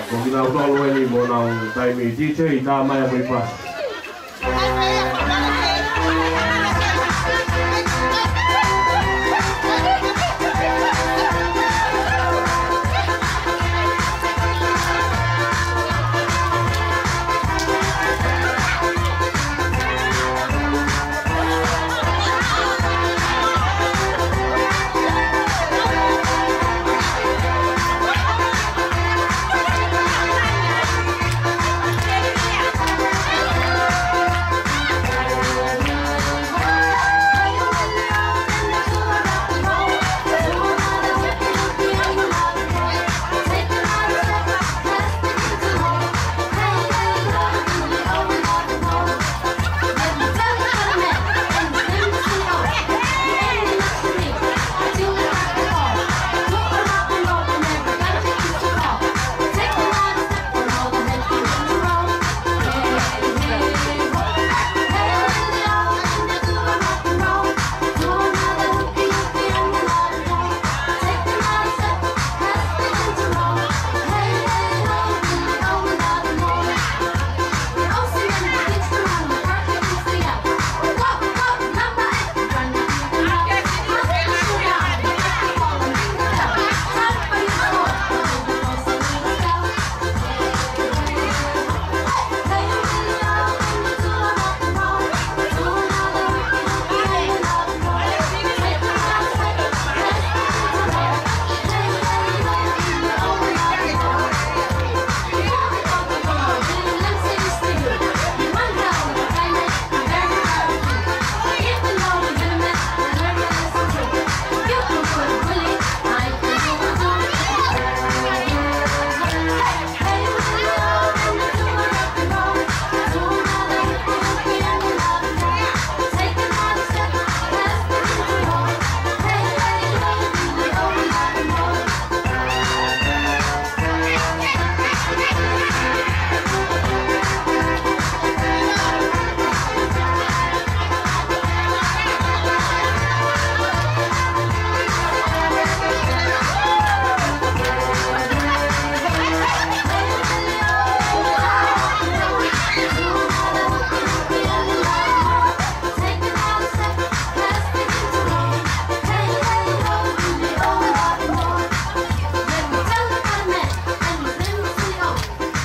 ko kinautolu ʻeni mo ʻenau taimi D J ʻi tā mai ʻa mo i pasi.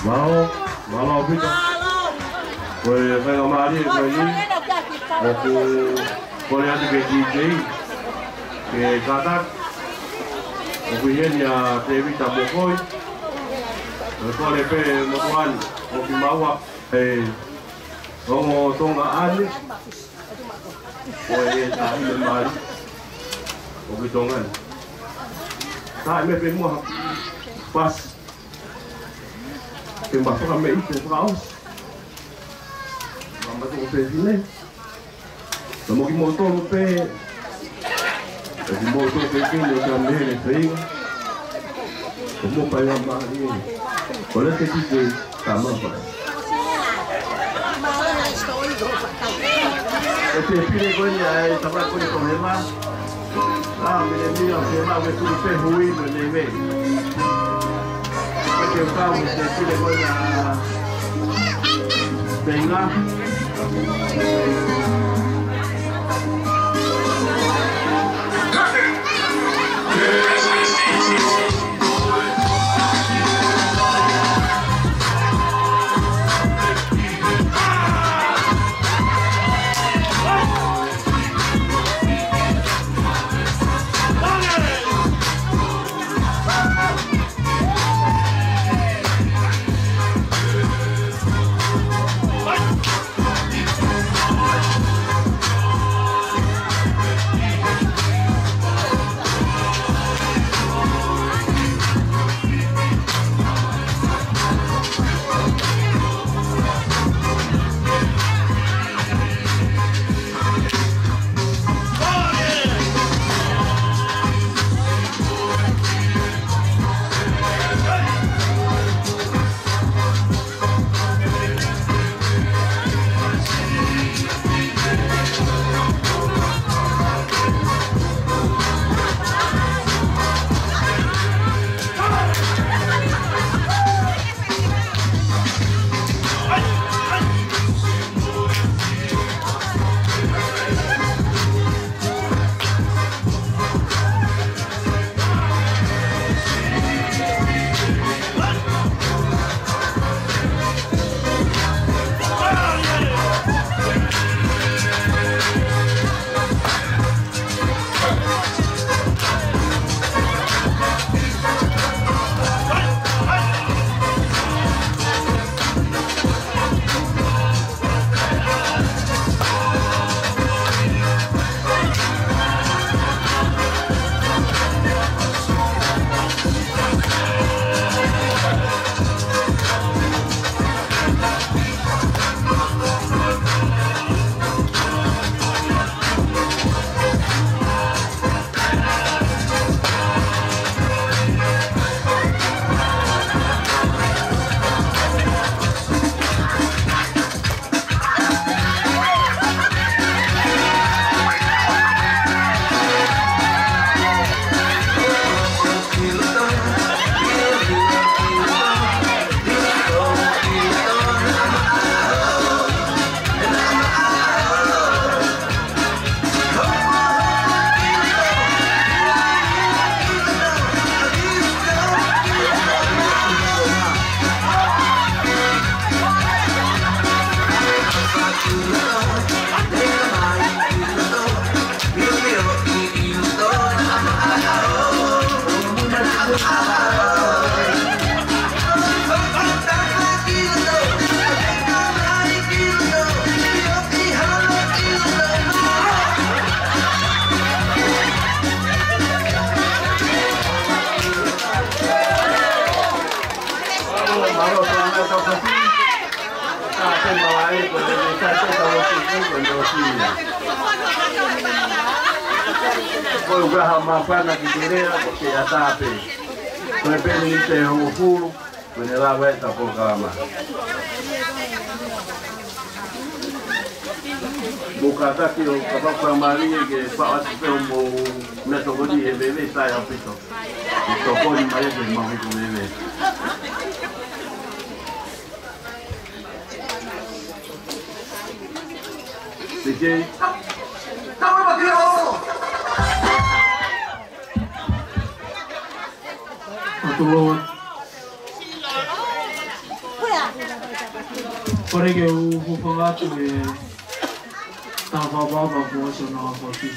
Mālō, mālō ʻaupito. Ko e faingamālie ko eni ʻoku kole atu ki he D J ke kātaki. ʻOku ʻi heni ʻa Tēvita Mokoi. Ko e kole pē mo tuʻani ʻoku maua e ongo Tonga ʻaʻani. Ko e taʻahine mali ʻoku ʻi Tonga ni. Taʻe mei pē muʻa pasi. Ke ma fakameʻite fakaʻosi. Ma mate ko pē fine. Ka mo kimoutolu pē. Ko kimoutolu pē ke mo ka mele feinga. Ko mo pai a ma ni. Ko le ke tike ka ma fa. E te pile ko ia e tama ko ia ko Hema. ʻA, mele mia Hema ke tu pe hui mo ne me. Ke u kau mo te pile ko ia Feinga. Ko e ʻuhinga māfana ki te lea, ko e ʻata pē. Ko e peni te hongofulu, ko ʻene lava e ta polokalama. Mou kātaki ʻo kapau ʻoku mālie ke paʻasi pē hoʻomou meʻatokoni he veve sai ʻaupito. Tokoni mai ke maʻu ʻeku veve. Peke. Atu loa. Pare ke u hūfanga atu he tau vavava ko ʻosi ʻo na wafaki.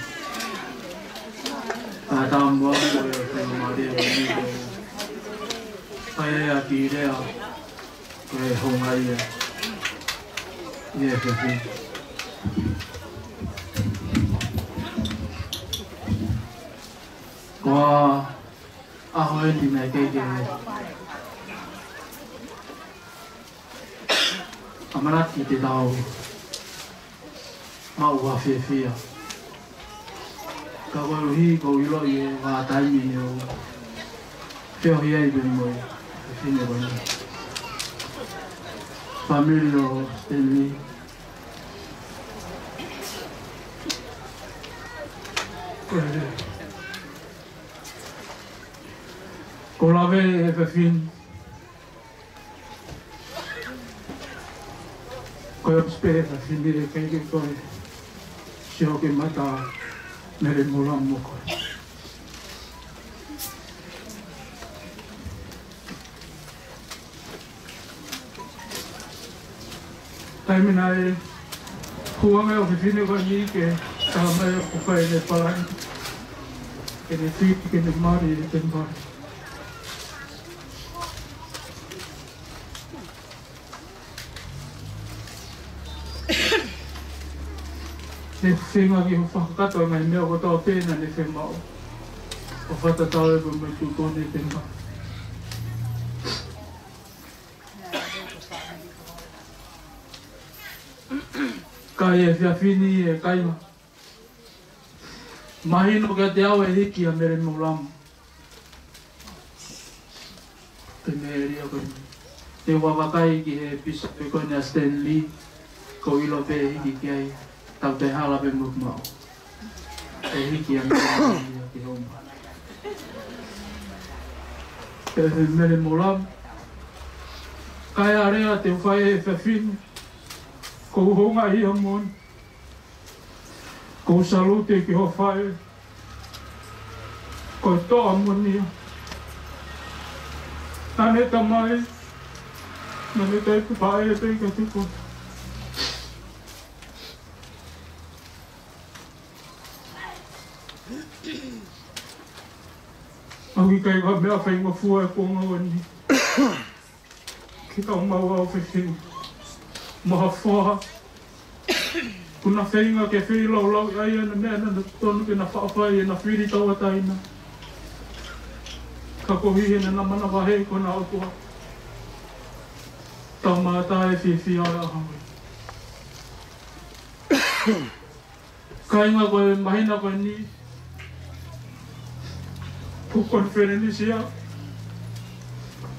ʻA e tau mua ko e fenga mālie ʻo ni ko e. ʻA e ʻa ki lea. Ko e honga ia. Ia e fefine. Ko e ʻaho eni naʻe ʻikai ke ʻamanaki te tau maʻu ha fiefia. Ka koeʻuhi ʻoku ou ʻiloʻi e vahaʻa taimi ni ʻoku feohi ai pē mo e fefine ko eni. Fāmili ʻo Stanley. Ko e, ko e lave e fefine. Ko e ʻosi pē e fefine ʻikai ke toe sio ki he mata Mele Moulamu mo koe. Taimi naʻe hū ange ʻa e fefine ko eni ke talamai ʻoku fai ʻene palani. Ke ne fiti, ke ne mali, ke ne mali. Ne feinga ke fakakakato e ngaahi meʻa kotoa pē naʻa ne fiemaʻu. ʻO fakatatau pē mo e tuʻutuʻuni ke ma. Ka ʻi he efiafi ni e kāinga. Mahino kiate au e hiki ʻa Mele Moulamu. Pea mo e ʻēlia ko eni. Te u vakai ki he pisa pē ko eni ʻa Stanley, ʻoku ou ʻilo pē hiki ki ai, tau te hala pē mo maʻu. E hiki ʻa Mele Moulamu ia ki homa. Pea mo e Mele Moulamu. Kae ʻa e lea te u fai he efiafi ni, ʻoku ou houngaʻia moʻoni. ʻOku ou salute ki hoʻo faʻē. Ko e toʻa moʻoni ia. Naʻa ne tamai, naʻa ne taipu paʻē pē ka tuku. ʻOku ʻikai ko ha meʻa faingofua e kuonga ni. Ke kau maʻu ʻa e fefine mo ha foha. Kuo na feinga ke feilaulau ai ʻa e meʻa naʻe totonu ke na faʻa fai ʻi heʻena fili tauʻatāina. Ka koeʻuhi he naʻa na manavahē ko ʻena ʻOtua. Tau mātā e fiefia ʻo e ʻaho ni. Kāinga, ko e māhina ko eni, ko e konifelenisi ia,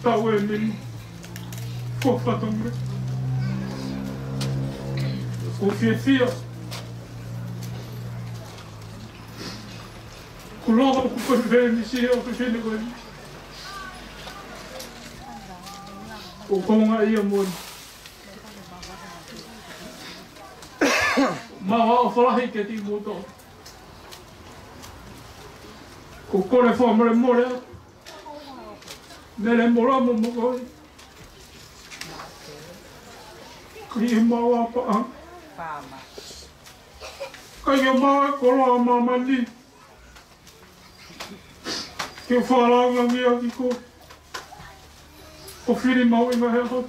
tau e mini, ko fatongia. Ko e fiefia. Ko e loto ko e konifelenisi ia ʻo e fefine ko eni. Ko e konga ia moʻoni. Mau ʻofa lahi kiate kimoutolu. Ko e kole fakamolemole atu. Mele Molamu mo koe. Ko e mau ʻapaʻanga. Ko e mau koloa ʻa māmani. Ke u fakalāngilangiʻi ʻaki koe. Ko e fili mahuʻinga he ʻaho.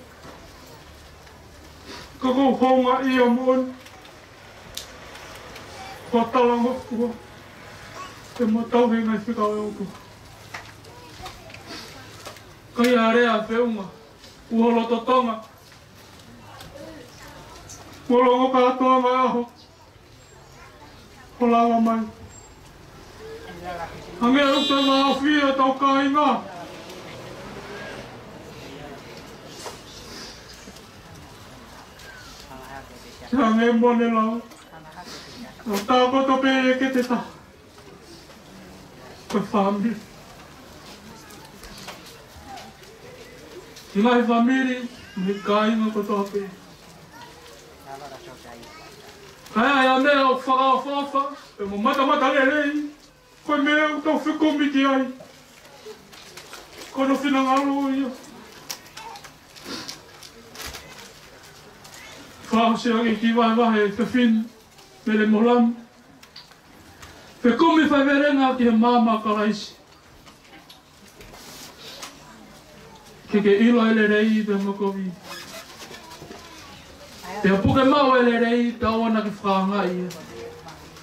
Ka ko e houngaʻia moʻoni. Ko e talangofua. Ke mau tauhi e ngaahi fekau ʻa e ʻOtua. Ka ʻi ai ha lea feʻunga. Kuo lolotonga. Kuo longo kātoanga e ʻaho. Ko e lava mai. Hangē ʻoku tau maʻofia ʻetau kāinga. Hangē mone lau. ʻOku tau koto pē ʻi he kete taha. Ko e fāmili. Ki he ngaahi fāmili, mo e kāinga kotoa pē. Ka ʻi ai ha meʻa ʻoku fakaʻofoʻofa, pea mo e matamatalelei, ko e meʻa ʻoku tau fekumi ki ai. Ko hono finangalo ia. Fakaʻosi ange ki he vahevahe ʻa e fefine, Mele Molamu. Fekumi faivelenga ki he maama ʻo Kalaisi. Ke ke ʻilo e lelei pea mo e kovi. Pea puke maʻu e lelei pea ʻoua naʻa ke fakaangaʻi ia.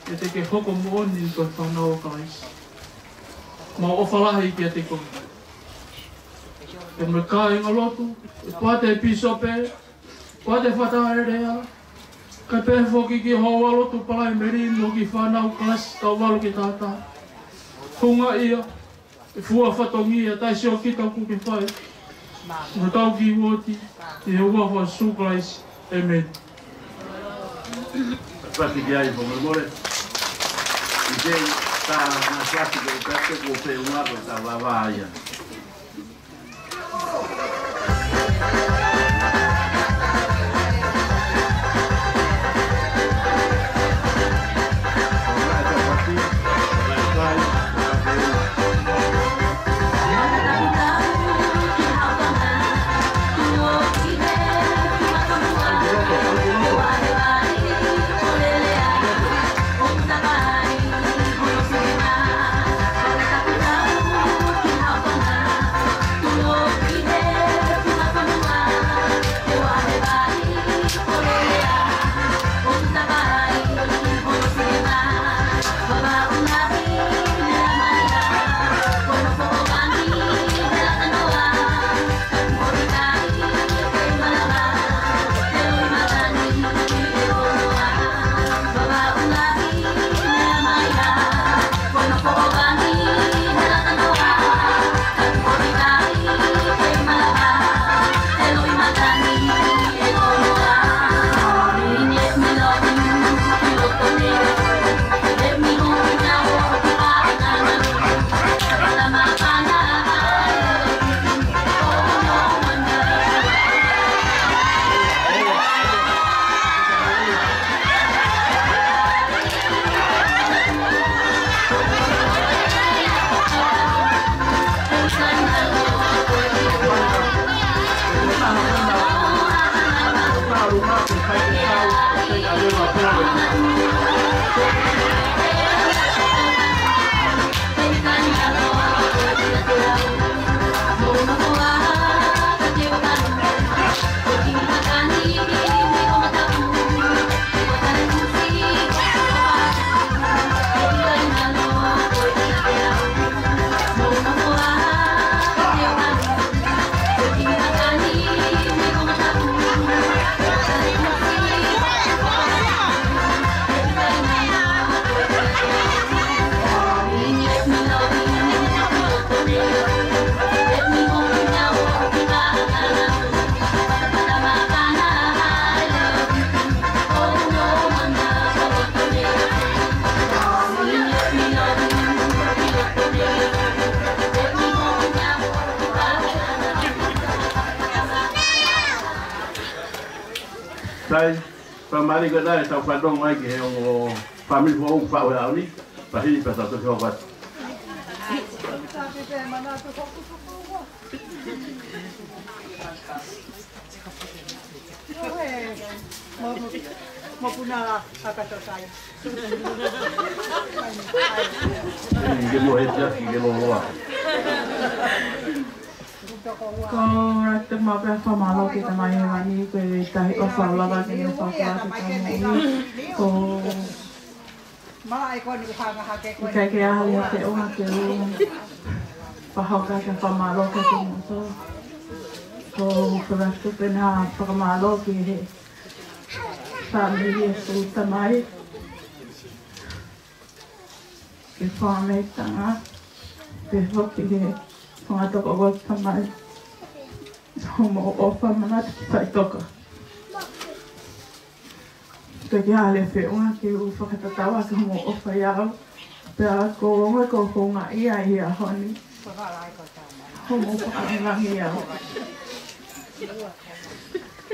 Pea te ke hoko moʻoni ko e fānau ʻa Kalaisi. Mau ʻofa lahi kiate koe. Pea mo e kāingalotu, ʻe poate pīsope, poate fakatālelea, kae pehē foki ki he houalotu Palaimeli mo e kiʻi fānau kalasi taʻu valu ki he taha taha. Houngaʻia, ʻe fua fatongia, taʻesiokita ʻoku ke fai. Mo tau ki uoti, ʻi he huafa ʻo Sīsū Kalaisi. ʻĒmeni. Pasi ki ai, fakamolemole. ʻI he tā na pasi ki ai, pasi ko e feʻunga ko e tā vavā ia. Sai, fakamālō ko ena ʻetau fanongo ai ki he ongo fāmili foʻou ʻoku faʻu he ʻaho ni, pea hili pea tau toki hoko atu. Mo, mo, mo puna a katokai. Ke mo he tiaki, ke mo hoa. Ko e ʻoatu maʻu pē ʻa e fakamālō ki he Tamai Hēvani, ko e tahi ʻofa ʻo lava ke ne fakaʻatā ʻetau moʻui. Ko e ʻikai ke ʻi ai ha feʻunga ke u fakahoko ha fakamālō kiate kimoutolu. Ko e ʻoatu pē ʻa e fakamālō ki he fāmili ʻo e tamai, ki he fanga mei Tonga, pehē foki ki he fanga tokoua ʻo e tamai. Hoʻomou ʻofa, manatu ki faʻitoka. ʻIkai ke ʻi ai ha feʻunga ke u fakatatau ʻaki hoʻomou ʻofa ʻiate au. Pea ʻoku ou ongoʻi ʻoku ou houngaʻia ʻi he ʻaho ni. Hoʻomou fakaʻaongaʻi au.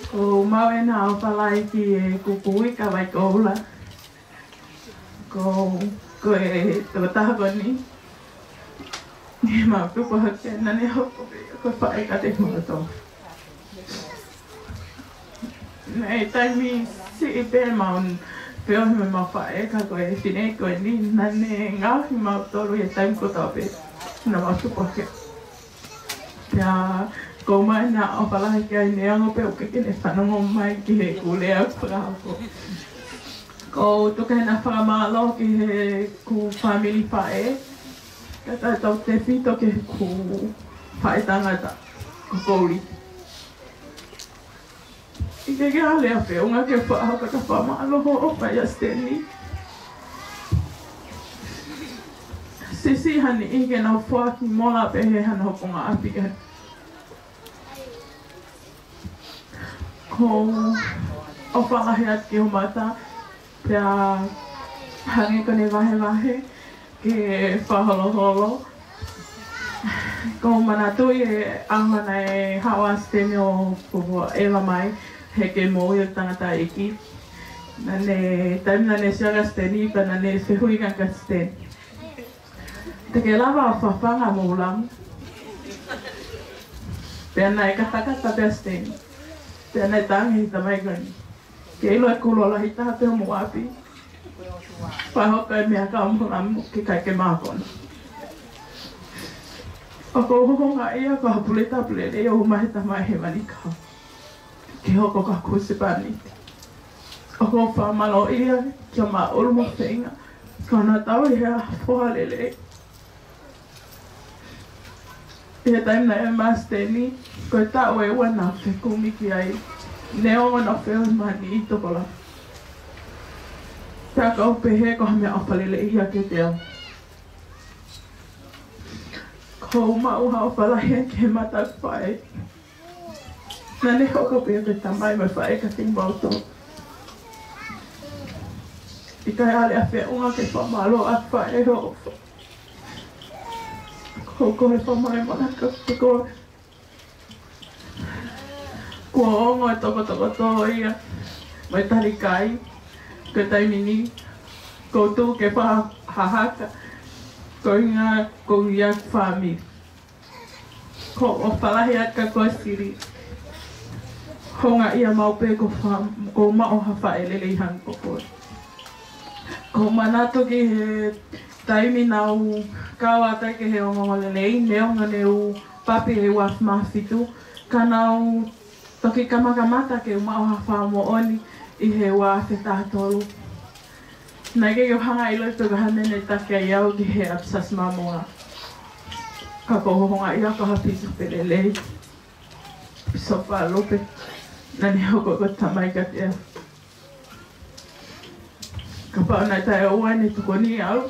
ʻOku ou maʻu ʻena ʻofa lahi ki heʻeku kui ko Vaikoula. Ko, ko e tokotaha ko eni, ne mau tupu hake, naʻa ne hoko pē ko e faʻē kiate kimautolu. Naʻe taimi siʻi pē mau feohi mo ʻemau faʻē, ka ko e fineʻeiki ko eni, naʻa ne ngaohi kimautolu ʻi he taimi kotoa pē naʻa mau tupu hake. Pea ʻoku ou maʻu ʻena ʻofa lahi ki ai, neongo pē ʻoku ʻikai ke ne fanongo mai ki heʻeku lea ʻoku fakahoko. ʻOku ou tuku ʻena fakamālō ki heʻeku fāmili faʻē, kae tautautefito ki heʻeku faʻē tangata, ko Kouli. ʻIkai ke ʻi ai ha lea feʻunga ke fakahoko ʻeta fakamālō hoʻo ʻofa ʻia Siteni. Siʻisiʻi ha niʻihi ke nau foaki mola pē he hano hopo ngaʻapi ke ʻoku ou ʻofa lahi atu ki ho mata, pea hangē ko ʻene vahevahe ke fakaholoholo. ʻOku ou manatuʻi e ʻaho naʻe haʻu ʻa Siteni ʻo fuofua ʻeva mai, he kei moʻui ʻo tangataʻeiki. Naʻa ne, taimi naʻa ne sio kia Siteni, pea naʻa ne fehuʻi kia Siteni, te ke lava ʻo fafanga homou lamu? Pea naʻe katakata pē ʻa Siteni. Pea naʻe tangi he tamai ko eni. Ke ʻilo e kulo lahi taha pē homou ʻapi, fakahoko e meʻakai mo e lamu ke ʻikai ke mākona. ʻOku ou houngaʻia ko ha pule tapu lelei ʻoku ʻomai he Tamai Hēvani kia au ke hoko ko ha husepāniti. ʻOku ou fakamālōʻia kia Maʻulu mo Feinga, ko hono tauhi ʻa e foha lelei. ʻI he taimi naʻe ʻi ai ʻa Siteni, ko e taʻu ʻe ua naʻa ku fekumi ki ai, neongo naʻa ku feohi mo ha niʻihi tokolahi. Pea ʻoku ou pehē ko ha meʻaʻofa lelei ia kiate au. ʻOku ou maʻu ha ʻofa lahi ki he mata faʻē. Naʻa ne hoko pē ko e tamai mo e faʻē kiate kimautolu. ʻIkai ha lea feʻunga ke fakamālō ʻaki faʻē hoʻo ʻofa. ʻOku ou kole fakamolemole atu kiate koe. Kuo ongo e tokotokoto ia mo e talikai, ko e taimi ni ʻoku ou tuʻu ke fakahahaka, ko e ʻuhinga ʻoku ou ʻi ai ʻeku fāmili. ʻOku ou ʻofa lahi atu kia koe Sili. Houngaʻia maʻu pē ko fa-, ʻoku ou maʻu ha faʻē lelei hangē ko koe. ʻOku ou manatu ki he taimi naʻa ku kau atu ai ki he ongoongolelei, neongo naʻa ku papi he ua afe mā fitu, ka naʻa ku toki kamakamata ke u maʻu ha fakamoʻoni ʻi he ua afe taha tolu. Naʻe ʻikai ke u hanga ʻo ʻiloʻi pe ko e hā e meʻa naʻe taki ai au ki he ʻapi Siasi Māmonga. Ka ʻoku ou houngaʻia ko ha pīsope lelei, Pīsope Lupe, naʻa ne hoko ko e tamai kiate au. Kapau naʻe taʻeʻoua ʻene tokoni au,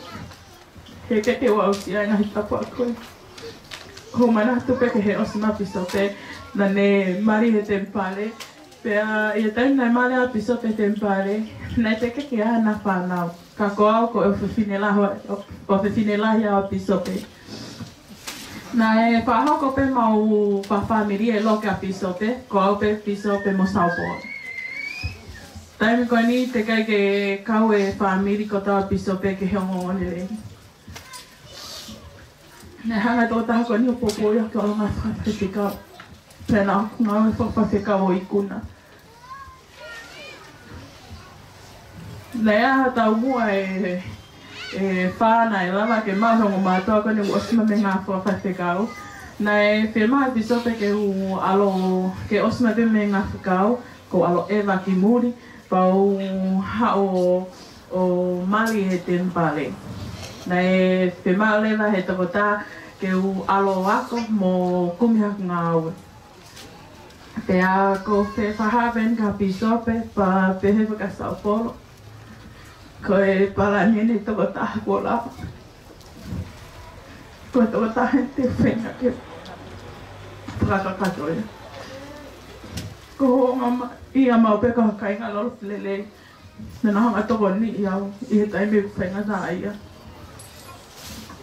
he ʻikai ke u aʻusia e ngaahi tāpuaki ko ē. ʻOku ou manatu pē ki he ʻosi mai ʻa Pīsope, naʻa ne mali he temipale. Pea ʻi he taimi naʻe mali ai ʻa Pīsope he temipale, naʻe teʻeki ke ʻi ai haʻana fānau. Ka ko au ko e ʻofefine lahi, ʻofefine lahi ʻa Pīsope. Naʻe fakahoko pē ʻemau fakafāmili e loki ʻa Pīsope, ko au pē, Pīsope mo Saupolo. Taimi ko eni teʻeki ai ke kau e fāmili kotoa ʻo Pīsope ki he ongoongolelei. Naʻe hanga ʻe he tokotaha ko eni ʻo poupouʻi au ke u ʻalu ʻo ngāue fakafaifekau. Pea naʻá ku ngāue fakafaifekau ʻo ikuna. Naʻe ʻi ai ha taumuʻa ʻe, ʻe fā naʻe lava ke maʻu ʻe he ongo mātuʻa ko eni ʻoku ʻosi mai mei he ngāue fakafaifekau. Naʻe fiemaʻu ʻe Pīsope ke u ʻalu, ke ʻosi mai pē mei he ngāue fakafaifekau, ko u ʻalu ʻeva ki muli, pea u haʻu ʻo mali he temipale. Naʻe fiemaʻu leva ʻe he tokotaha ke u ʻalu ʻo ako mo kumi haku ngāue. Pea ko e fakahapen ka Pīsope pea pehē fakasaupolo. Ko e palani eni ʻa e tokotaha kuo lava. Ko e tokotaha eni te u feinga ke fakakakato ia. Ko e ongo ma-, ia maʻu pē ko e kāinga loloto lelei. Naʻá na hanga ʻo tokoniʻi au ʻi he taimi ʻeku faingataʻaʻia.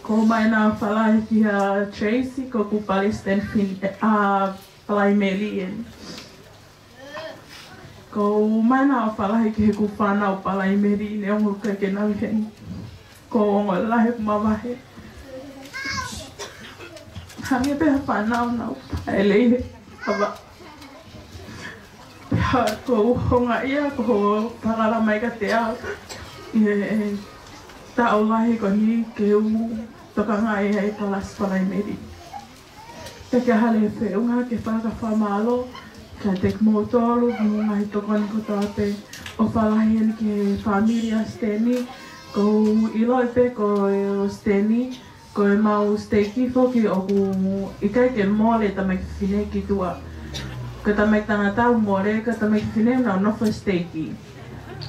Ko u mai na falai ki ha Tracy, ko ʻeku palesiteni fine-, ʻa, palaimeli eni. Ko u mai na falai ki heʻeku fānau palaimeli neongo ʻikai ke nau ʻi heni. Ko e ongo lahi ʻeku mavahe. Hangē pē ha fānau naʻa nau ʻi he lelei ʻava. Pea ko u houngaʻia ko hoʻo falala mai kiate au ʻi he taʻu lahi ko eni ke u tokangaʻi ʻa e kalasi palaimeli. Pea ko e hale feʻunga ke fakafakamālō kiate kimoutolu, mo e ngaahi tokoni kotoa pē ʻoku falai heni ki he fāmili ʻa Siteni. Ko u ʻiloʻi pē ko Siteni, ko ʻemau siteiki foki ʻoku ʻikai ke mole tamaiki fefine ki tuʻa. Ko e tamaiki tangata ʻoku mole, ko e tamaiki fefine ʻoku nau nofo siteiki.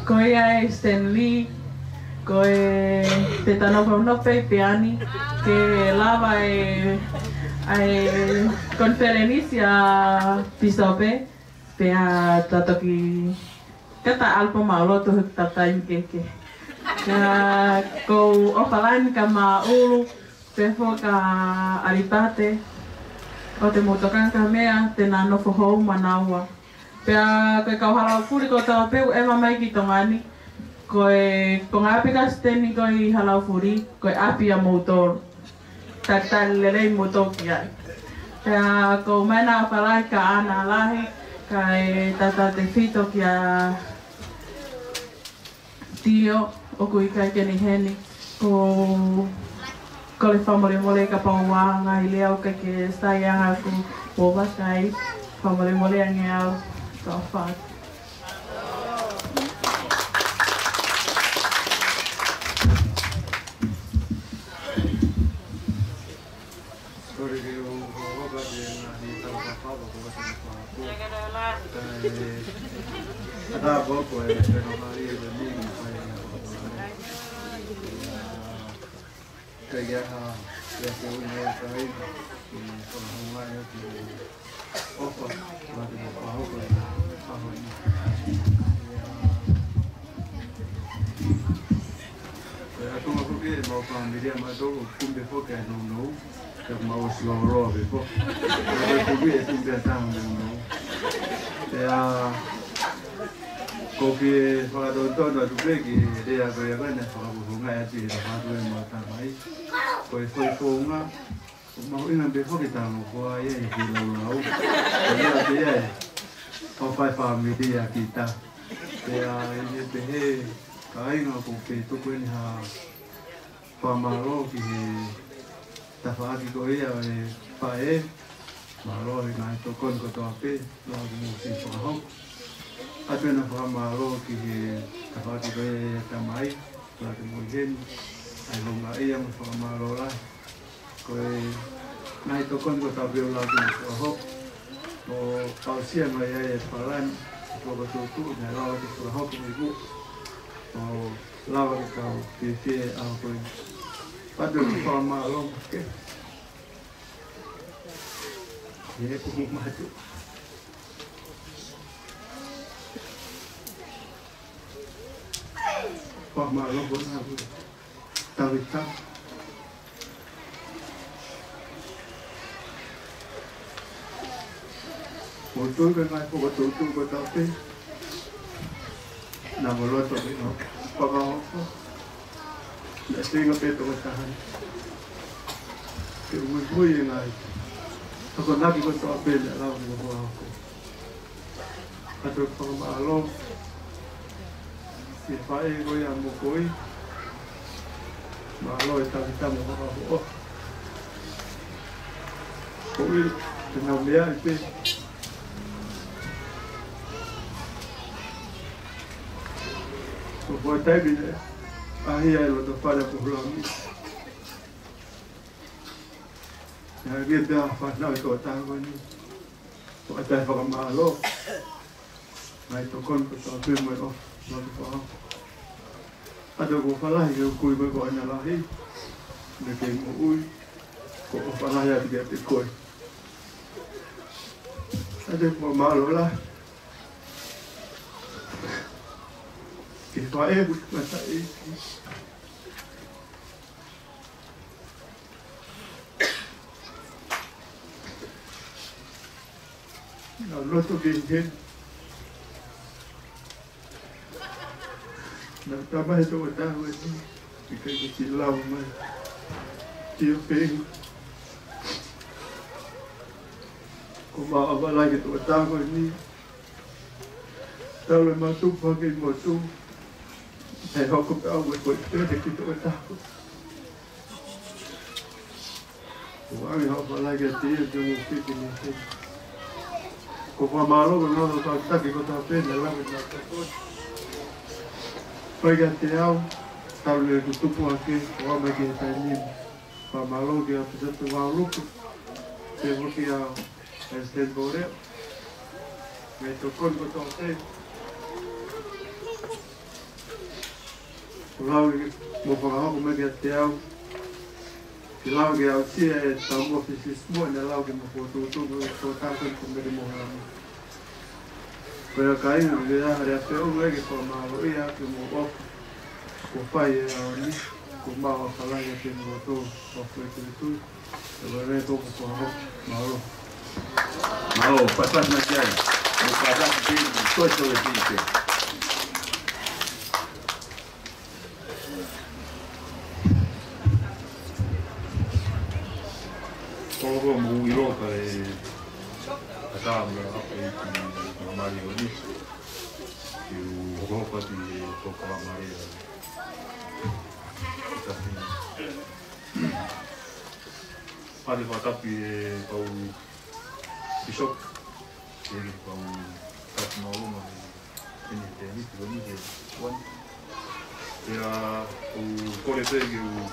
Ko ia ʻa Stanley, ko e te ta nofo nofo pē ʻi Peani, ke lava e, ʻa e konifelenisi ʻa Pīsope, pea ta toki, ka ta ʻalu pē mo au ʻo lotu he ta taimi kehekehe. Ka ko u ʻofaʻanga ka Maʻulu, pea foki ʻa ʻAlipate, ʻoua te mou tokanga ki ha meʻa, te na nofo hou mo naua. Pea ko e kau Halaufuli kotoa pē ʻoku ʻeva mai ki Tonga ni, ko e, ko e ngaahi ʻapi ʻa Siteni ko ē ʻi Halaufuli, ko e ʻapi ʻamoutolu. Talitali lelei moutolu ki ai. Pea ko u mai na falai kia ʻAna Lahi, kae tautautefito kia Tio, ʻoku ʻikai ke ne ʻi heni, ko u kole fakamolemole kapau ʻoku ʻi ai ha ngaahi lea ʻoku ʻikai ke sai ange ʻeku vakai, fakamolemole ange au, tau fat. Sorry, ke u hoka ke ngaahi tala papa, ko e tala papa. Kae, ata poko e, te no mali e te ni, kae, kae ia ha, ia ke u ne kai, ke fakahonga ia ke ʻofa, ma te mo pahoko e, pahoko e. Ko e ʻatunga foki ʻemau fāmili ʻa mautolu, kumbe foki ʻa e nounou, ka mau ʻosi lōloa pē foki. Ko e kumbi e kumbi ʻa taha nounou. Pea, ko ke fakatonutonu atu pē ki he lea ko ia ko ē naʻe fakafofongaʻi atu ʻe he fatu ʻemau tamai. Ko e foʻi founga, ʻoku mahuʻinga pē foki tano ko ai e ki laulau. Ko ia pē ai, ʻoku fai fāmili ʻa kita. Pea ʻi he pehē, kāinga, ʻoku ou fie tuku eni ha fakamālō ki he tafaʻaki ko ia ʻo e faʻē. Mālō e ngaahi tokoni kotoa pē, lava ke mou siʻi fakahoko atu ʻena fakamālō ki he tafaʻaki ko ia ʻa e tamai, lava ke mou ʻi heni, ʻa e houngaʻia mo e fakamālō lahi. Ko e ngaahi tokoni kotoa pē ʻoku lava ke fakahoko. ʻO aʻusia mai ai e palani, ʻo fakatuʻutuʻu, naʻe lava ke fakahoko mo iku. ʻO lava ke tau fiefia he ʻaho ko ē. Patu e fakamālō ke. He kumu matu. Fakamālō ko na ku. Tau ʻi tau. Mo tui ka ngai poko tau tui ko tau te. Naʻa mo loto ke no fakahoko. Naʻe feinga pē tokotaha ni ke muimui e ngaahi akonaki kotoa pē naʻe lava ke fakahoko. ʻOatu e fakamālō ki he faʻē ko ia ʻa Mokoi. Mālō e tangitama fakafoʻou. Ko ia, te nau meaʻi pē. Ko e taimi ni, ʻaʻahi ʻa e loto fale ʻa Puhulami. ʻAi pē ʻa e fānau ʻo e tokotaha ko eni. ʻOatu e fakamālō. Ngaahi tokoni kotoa pē mo e ʻofa, loto fau. ʻOatu e ʻofa lahi ki he kui ko ē ko ena lahi. Mei he moʻui. Ko e ʻofa lahi atu kiate koe. ʻOatu e fakamālō lahi ki he faʻē ko e tangataʻeiki. Naʻa ku loto ke ʻi heni. Naʻa ku tama he tokotaha ko eni, ʻikai ke siʻi lava mai. Sio pē. Ko e maʻu ʻa e ʻofa lahi ki he tokotaha ko eni. Talu ʻemau tupu hake ʻi motu. He hoko pē au ko e pele ki he tokotaha ko ē. ʻOku ʻoange haʻo ʻofa lahi kiate ia ke mo fiki ni te. Ko e fakamālō ko e ngaahi kātaki kotoa pē naʻe lava ke nau tokoni. Pea kiate au, talu ʻeku tupu hake, ʻo aʻu mai ki he taimi ni. Fakamālō kia Pīsope Vauluku, pehē foki kia Palesiteni Pōleo, mo e tokoni kotoa pē. Kuo lava ke mo fakahoko mai kiate au. Ke lava ke aʻusia e taumuʻa fisifisimuʻa naʻe lava ke mo fokotuʻutuʻu mo e tokotaha ko eni ko Mele Moholamo. Ko ia kāinga, ʻoku ʻi ai ha lea pē ʻoku ou lava ke fakamālōʻia ʻaki hoʻomou ʻofa kuo fai he ʻaho ni, ko e maʻu ʻa e ʻofa lahi kiate kimoutolu, ʻofa ʻi he tui. Ko e lea ko ē kuo fakahoko. Mālō. Mālō, paspas na kiai. Mo paspas ki, mo toe toe ki te. Koloa mo ʻilo ka e kata mo a pe ki mali o ni. Ki u hokohoko atu e ko ka mali o ni. Pale fakatapu e kau Bishop. Ke ke kau tapu mālō mai. Eni te ni ko ni ke wan. Pea u kole pē ke u,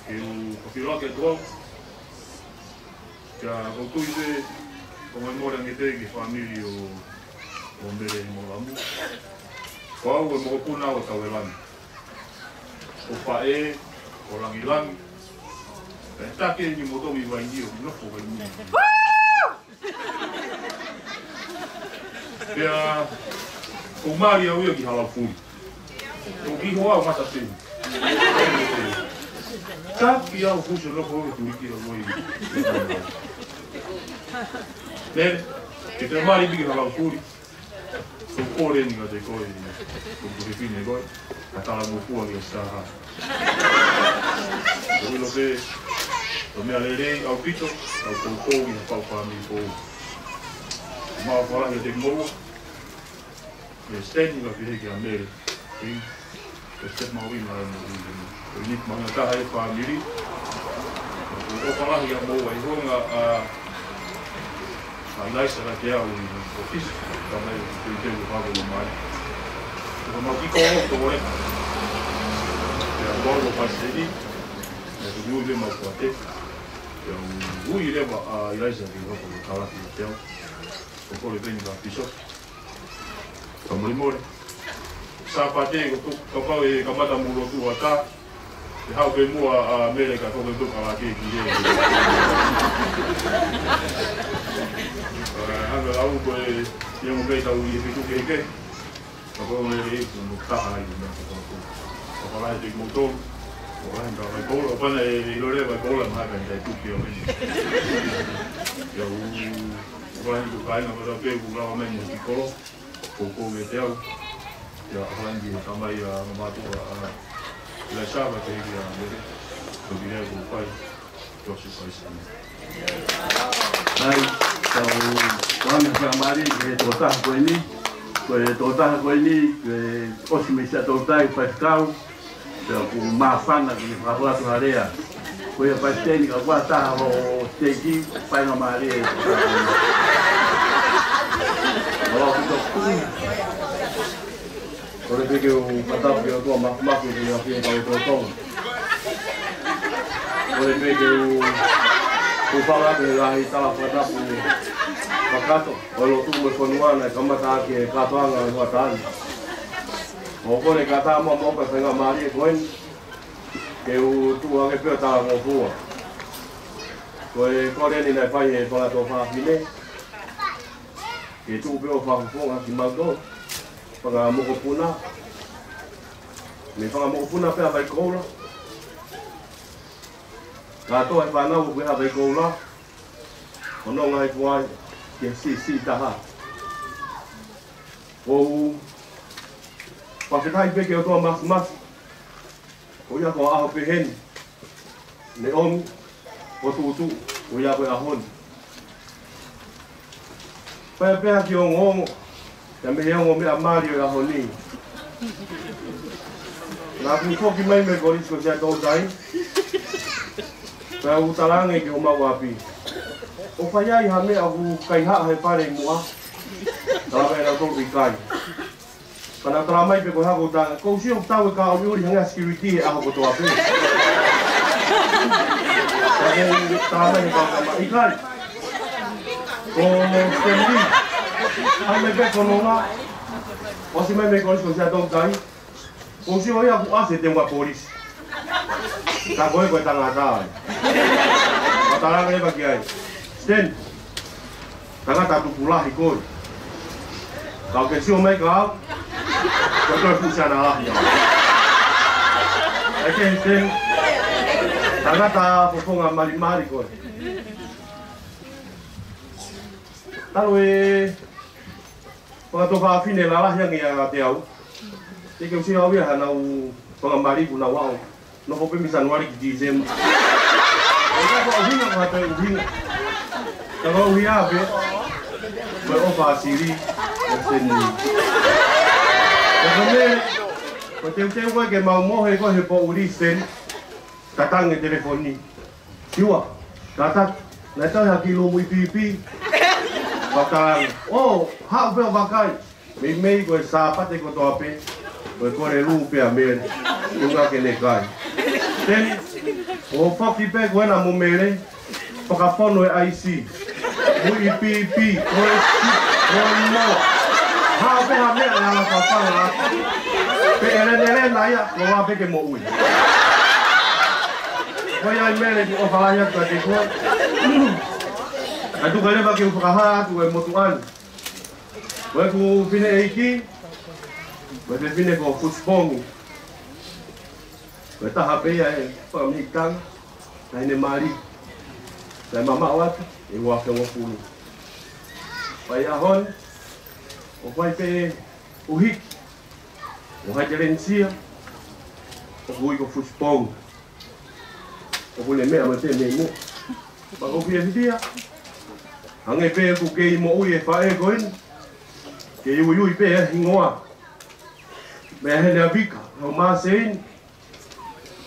ke u kapila ke tuau. Pea ko u tui pē, ko e molemole ange pē ki he fāmili ʻo, ʻo Mele Moholamo. Ko au e mokopuna ʻo Tauelani. Ko e faʻē ʻo Langilangi. Pea taki ni mo Tomi Vainio, nofo Vainio. Pea, ko u mali au ia ki Halaufuli. Ko u kiho au mata pē. Taki au kusi loko o tuliki o loi. Mele, ke te mali pē ki Halaufuli. Ko u kole ni kiate koe, ko u kole pē ni koe. Ka tala mo fua ki he saha. Ko u ʻilo pē, ko e meʻa lelei ʻaupito, ʻa e kou kou ʻi he pau fāmili kou. Maʻu ʻofa lahi kiate kimoua. Palesiteni ka pehē kia Mele. Ē, Palesiteni Maui na e mo i. Ko e ʻuniti mahuʻinga taha e fāmili. Ko e ʻofa lahi kiate kimoua ʻi he ʻuhinga ʻa ʻa Ilaisa kiate au ʻi he ʻōfisi, ka mai ki he teu hako lo mai. Ko mau ki ko ko le. Pea mau lo pasiteni, pea ko ui le mau kuate. Pea ui leva ʻa Ilaisa ki hoko lo kalaki kiate au. Ko kole pē ni ka Bishop. Ka molemole. Sāpate ko tu, kapau ʻe kamata mo lotu ʻatā. ʻE haʻu pē muʻa ʻa Mele ka ko ke tuka la ke ki he. ʻA, hanga lau ko e, ia mo kei tau ʻi he fitu kehekehe. Ka ko Mele ʻi mo taha ai mo ko ko. Ka pala e te mo tō. Ko ai ka kai koula, ʻo pana e ʻilo leva koula maha ka i tai tuki o meni. Ia u. Ko e hā ʻeku kāinga, ko e pē ʻoku lava mai mo e kikolo, ko ko e teau. Ia, ʻofa lahi ki he tamai ʻa Mamatua, ʻa Laisava, ki he kia Mele, ko e kia ʻoku fai, ko Sīsū Kalaisi. ʻĒmeni. ʻAi, tau, tau ʻoange ha faingamālie ki he tokotaha ko eni, ko e tokotaha ko eni, ko e ʻosi mei Siaʻatoutai, faifekau, pea ʻoku māfana ki he fakahoa atu ha lea. Ko ia Palesiteni, ka ʻoku ʻi ai ha taha ʻo teʻeki, faingamālie. Kole pē ke u fakatapu ki he ʻOtua Māfimafi ʻi he ʻaho ni, kau Tonga. Kole pē ke u, u fanga ki he ngaahi tala fakatapu kakato ʻo e lotu mo e fonua naʻe kamata ʻaki e kātoanga ʻo e hoʻatā ni. ʻOku ou kole ke u maʻu pē faingamālie ko eni ke u tuʻu hake pē ʻo talangofua. Ko e kole ni naʻe fai ʻe he fanga tuofāfine ke tuʻu pē ʻo fakafofonga kimautolu, fanga mokopuna, mei he fanga mokopuna pē ʻa Vaikoula. Kātoa e fānau ʻoku ʻi ai ʻa Vaikoula, ʻo nonga ai kuo ʻai ke siʻisiʻi taha. ʻOku ou fakafetaʻi pē ki he ʻOtua Māfimafi, ko ia ko e ʻaho pehē ni, ne ʻomi ʻo tuʻutuʻu, ko ia ko e ʻaho ni. Pea pehē ki he ongoongo, pea mei he ongo meʻa mali ʻo e ʻaho ni. Naʻá ku foki mai mei he Kolisi ko Siaʻatoutai, pea u talaange ki homau ʻapi, ʻoku ʻi ai ha meʻa ʻoku kaihaʻa he fale ʻi muʻa? Talaange ʻe nautolu ʻikai. Pea nau talamai pē ko e hā ʻoku ou talaange, ʻoku ou sio ʻoku tau e kau ʻuliʻuli hangē ha security he ʻaho kotoa pē. Pea ʻoku ou talamai he kau tama, ʻikai. Ko Stanley, ʻai mai pē ko e nonga, ʻosi mai mei he Kolisi ko Siaʻatoutai, ʻoku ou sio ia ʻoku ʻasi he teunga polisi. Ka ko e, ko e tangata ai. Pea talaange leva ki ai, Stan, tangata tupu lahi koe. Ka ʻoku ke sio mai kia au, ko e toe fuʻu siana lahi au. ʻAi ke, Stan, tangata fofonga malimali koe. Talu e fanga tuofāfine lalahi ange ʻiate au. Teʻeki ke u sio au ia hanau fanga mali kuo nau aʻu. Nofo pē mei Sānuali ki Tīsema. ʻIkai ko e ʻuhinga, ko ha toe ʻuhinga. Ka ko e ʻuhinga pē ko e ʻofa sili ʻa Stan ni. Ka ko e meʻa, ko e teuteu ko ē ke mau mohe ko ē he poʻuli, Stan, tatangi e telefoni. Siua, kātaki, naʻe tau ha kiʻi lumu ʻipiʻipi. Pea talaange, ʻō, haʻu pē ʻo vakai. Meimei ko e Sāpate kotoa pē, ko e kole lū pē ʻa Mele, ʻuhinga ke ne kai. Then, ʻo foki pē ko ena mo Mele, fakapono e ʻaisi. Mui ʻipiʻipi, ko e si, ko e mo. Haʻu pē ha meʻa ʻe ala fafanga. Pe ʻe lene lena ia, ko e ʻoua pē ke moʻui. Ko ia ai Mele, ʻoku ou ʻofa lahi atu kiate koe. Ka tuku leva ke u fakahā atu e motuʻa ni. Ko ʻeku fineʻeiki, ko e fefine ko Fusipongi. Ko e taha pē ia e fakamaʻitanga, taʻahine mali. Naʻe mamaʻo atu ʻi he ua afe hongofulu. Pea ʻi he ʻaho ni, ʻoku ʻi ai pē ʻuhiki, ʻoku ʻi ai e telenisia, ʻoku ui ko Fusipongi. ʻOku ne meʻa mai pē mei muʻa. Pea ʻoku ou fiefia. Hangē pē ʻoku kei moʻui e faʻē ko eni, kei uiui pē e hingoa. Meʻa heni ʻa Vika, kau Māseni,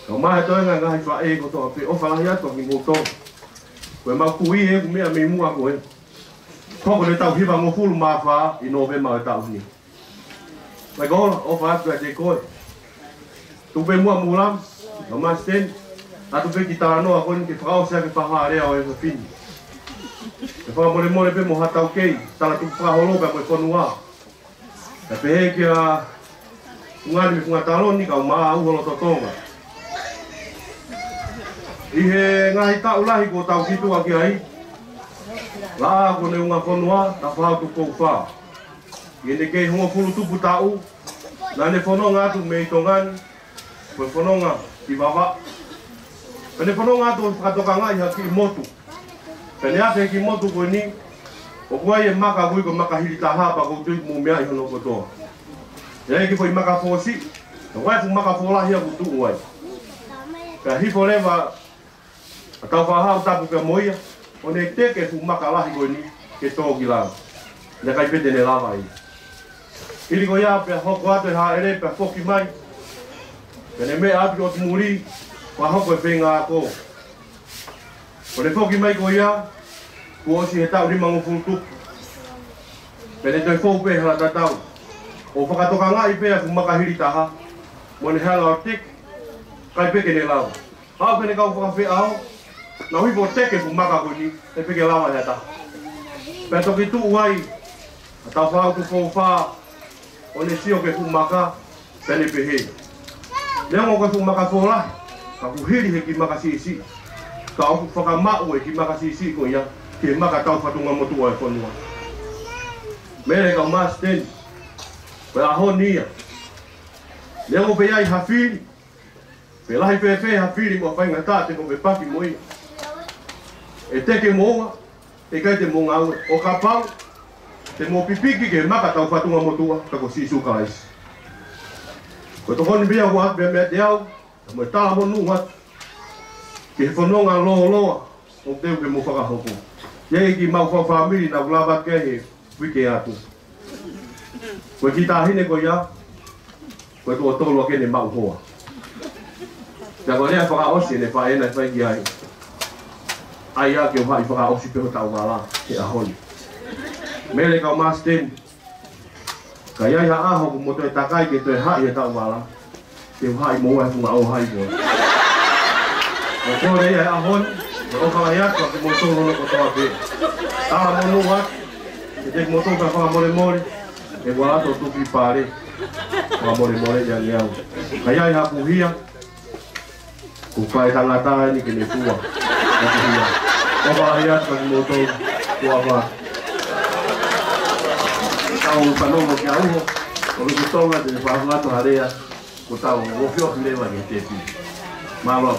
kau mai e toenga ngaahi faʻē kotoa pē, ʻofa lahi atu kimoutolu. Ko e mau kui ʻeku meʻa mei muʻa ko ē. Hoko ʻi he taʻu hiva hongofulu mā fā ʻi Nōvema ʻo e taʻu ni. Mai ko e ʻofa atu kiate koe. Tuku pē muʻa Mula, kau Māseni, ʻatu pē kiʻi talanoa ko eni ke fakaʻosi ʻaki e fakahā lea ʻo e efiafi ni. Ke fakamolemole pē mo ha taukei, tala tuku fakaholo pē mo e fonua. Ka pehē kia Ngani mo Funga Taloni, kau Māʻau Holototonga. ʻI he ngaahi taʻu lahi kuo tau kituʻa ki ai, laʻā ko ʻene ungafonua, Tafahao Tupou Fā. ʻI heʻene kei hongofulu tupu taʻu, naʻá ne fononga atu mei Tonga ni, ko e fononga ki Vavaʻu. Pea ne fononga atu ʻo fakatokangaʻi ha kiʻi motu. Pea ne ʻasi he kiʻi motu ko eni, ʻOku ʻi ai e maka ʻoku ui ko e maka hili taha pea ʻoku ou tui ʻoku mou meaʻi hono kotoa. ʻI ai e kiʻi foʻi maka fōsiʻi, ʻoku ʻi ai e fuʻu maka fōlahi ʻoku tuʻu ai. Pea hifo leva ʻa Tāufaʻāhau, tapu kia Moʻia, ʻo ne teke e fuʻu maka lahi ko eni ke tō ki lalo. Naʻe ʻikai pē te ne lava ia. Hili ko ia pea hoko atu e hāʻele pea foki mai. Pea ne meʻa atu ki ʻotu muli, pea hoko e feinga ako. Ko ʻene foki mai ko ia, kuo ʻosi he taʻu nimangofulu tupu. Pea ne toe fou pē hala tatau ʻo fakatokangaʻi pē ʻa e fuʻu maka hili taha, mo ne hanga ʻo teke, ʻikai pē ke ne lava. Pau pē ne kau fakafeʻao, naʻa nau hifo ʻo teke e fuʻu maka ko eni, ʻikai pē ke lava ʻe ha taha. Pea toki tuʻu ai ʻa Tāufaʻāhau Tupou Fā, ʻo ne sio ki he fuʻu maka, pea ne pehē: Neongo ko e fuʻu maka fōlahi, ka ʻoku hili he kiʻi maka siʻisiʻi. Ka ʻoku fakamaʻu e kiʻi maka siʻisiʻi ko ia ki he maka tau fatunga motuʻa ʻo e fonua. Mele kau Māsiteni, ko e ʻaho ni ia. Neongo pe ʻi ai ha fili, pe lahi fēfē ha fili mo ha faingataʻa te mou fepaki mo ia, ʻe teke moua, ʻe ʻikai te mou ngāue, ʻo kapau te mou pipiki ki he maka tau fatunga motuʻa, ka ko Sīsū Kalaisi. Ko e tokoni pē ia ʻoku ʻoatu meiate au, mo e talamonū atu ki he fononga lōloa ʻoku teu ke mou fakahoko. ʻI ai e kiʻi maʻu fakafāmili naʻa ku lava ki ai he uike atu. Ko e kiʻi taʻahine ko ia, ko e tuʻo tolu ʻa ʻene maʻu hoa. Pea ko e lea fakaʻosi ʻene faʻē naʻe fai ki ai: ʻAi ā ke u haʻi fakaʻosi pē ho taʻu vala he ʻaho ni. Mele kau Māsiteni, ka ʻi ai ha ʻaho ʻoku mou toe takai ke toe haʻi e taʻu vala, te u haʻi moua he funga ʻo haʻi moua. ʻOku ou kole ia he ʻaho ni, ʻo fakalahi atu kiate kimoutolu hono kotoa pē. Talamonū atu kiate kimoutolu, pea fakamolemole, he ʻoku ou ʻalu atu ʻo tuki pale. Fakamolemole ia ange au. Ka ʻi ai haʻaku hia, ko e faʻētangata eni ke ne fua ʻeku hia. ʻOfa lahi atu kiate kimoutolu. Kuo ʻofa. Tau fanongo ki he ʻuho ʻo Lukutonga, te ne fakahoko atu ha lea, kuo tau ofiofi leva ki he tepi. Mālō.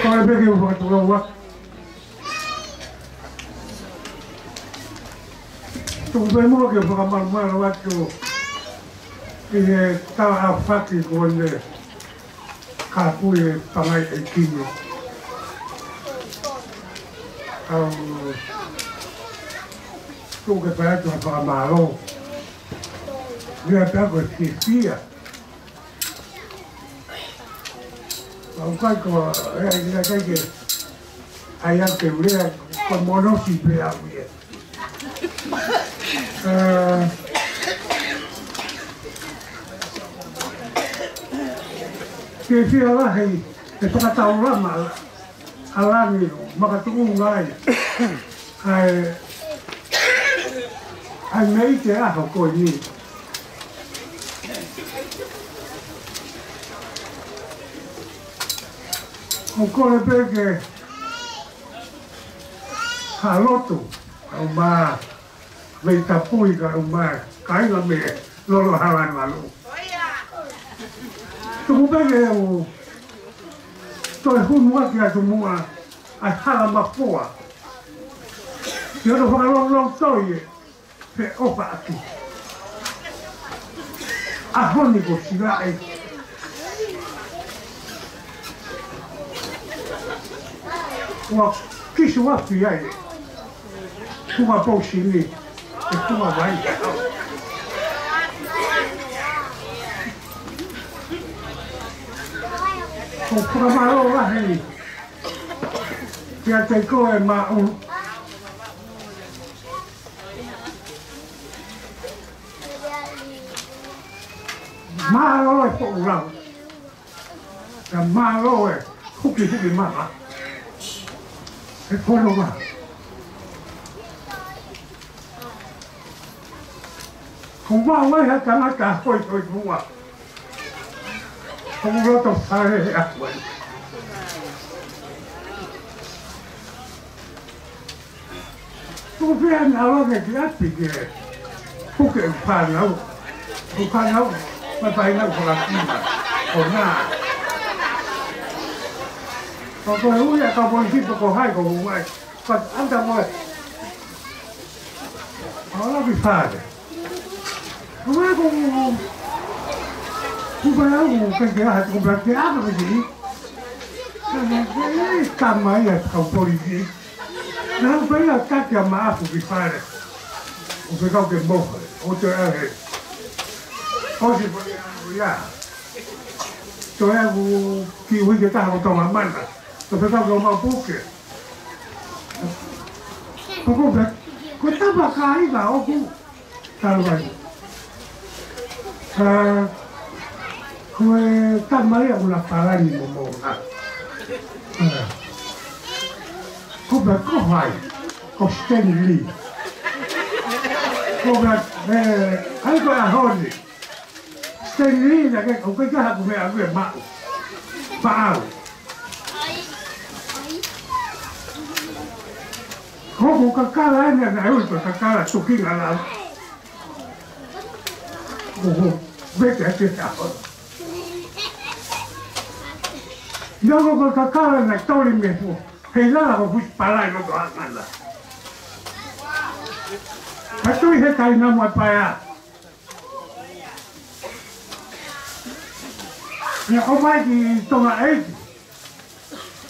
Kole pē ke u fakatulou atu. Tuku pē muʻa ke u fakamalumalu atu ki he tala ʻaofaki kuo ne kāpui e pangai ʻeiki ni. Kau tuku ke fai atu ha fakamālō. Meʻa pē ko e fiefia. ʻOku ʻikai ko e, ʻikai ke ʻai au ke u lea, ko e monosi pē au ia. Ē, ke fiefia lahi he fakataulama ʻa langi ʻo makatuʻunga ai ʻa e, ʻa e meʻa ʻi he ʻaho ko eni. ʻOku ou kole pē ke ha lotu, ʻo ma mei tapui ka ʻo ma kāinga mei lolo hala na lo. Tuku pē ke u toe hū muʻa ki atu muʻa ʻa e hala mafua. Ke ono fakalongolongo toe ʻi he ʻofaʻaki. ʻAho ni ko Silaʻe. Ua kisi ua fia e. Tunga pousini. E tunga vai. Ko fakamālō lahi kiate koe Maʻu. Mālō e poʻulau. Ka mālō e hukihuki maka. E pono ma. Ko mālō e ha tangata hoihoi mua. Ko loto fale a koe. Ko pea na loke ki api ke. Puke ʻeku fānau. ʻEku fānau, mai fānau ko la kima. Ko nā. Ko ko e ui ʻa e kau polisi pe ko hai ko u mai. But anda mo e. Ko la ki fale. Ko mai ko u. Ku mai au ke ke aha ko bla ke aha ko si. Ka mai ʻa e kau polisi. Naʻa ku pehē ʻe au ke ʻalu ʻo maʻafu ki fale. ʻO fekau ke mohe. ʻO te ahe. ʻOsi ko ia. Toe ʻalu ki uike taha ʻo Tonga Mana. ʻO fekau ke ō mai ʻo puke. Ko ko pe. Ko tapa kāinga ʻoku. Talu ai. Ka, ko e tamai ʻoku na palani mo mo na. Ā. Ko pē ko hai, ko Stanley. Ko pē, ē, ai ko e ʻaho ni. Stanley na ke, ʻoku ʻikai ke ʻi ai haku meʻa ʻoku ʻe maʻu. Maʻau. Ko ko kakala ʻeni na ui ko kakala tuki ngala. Oho, vete ake te aho. Ia ko ko kakala na toli me fu. Hei lala ko fusi palai ko to angana. Ka tui he kai na mo e paea. Ia ʻo mai ki Tonga ʻEiki.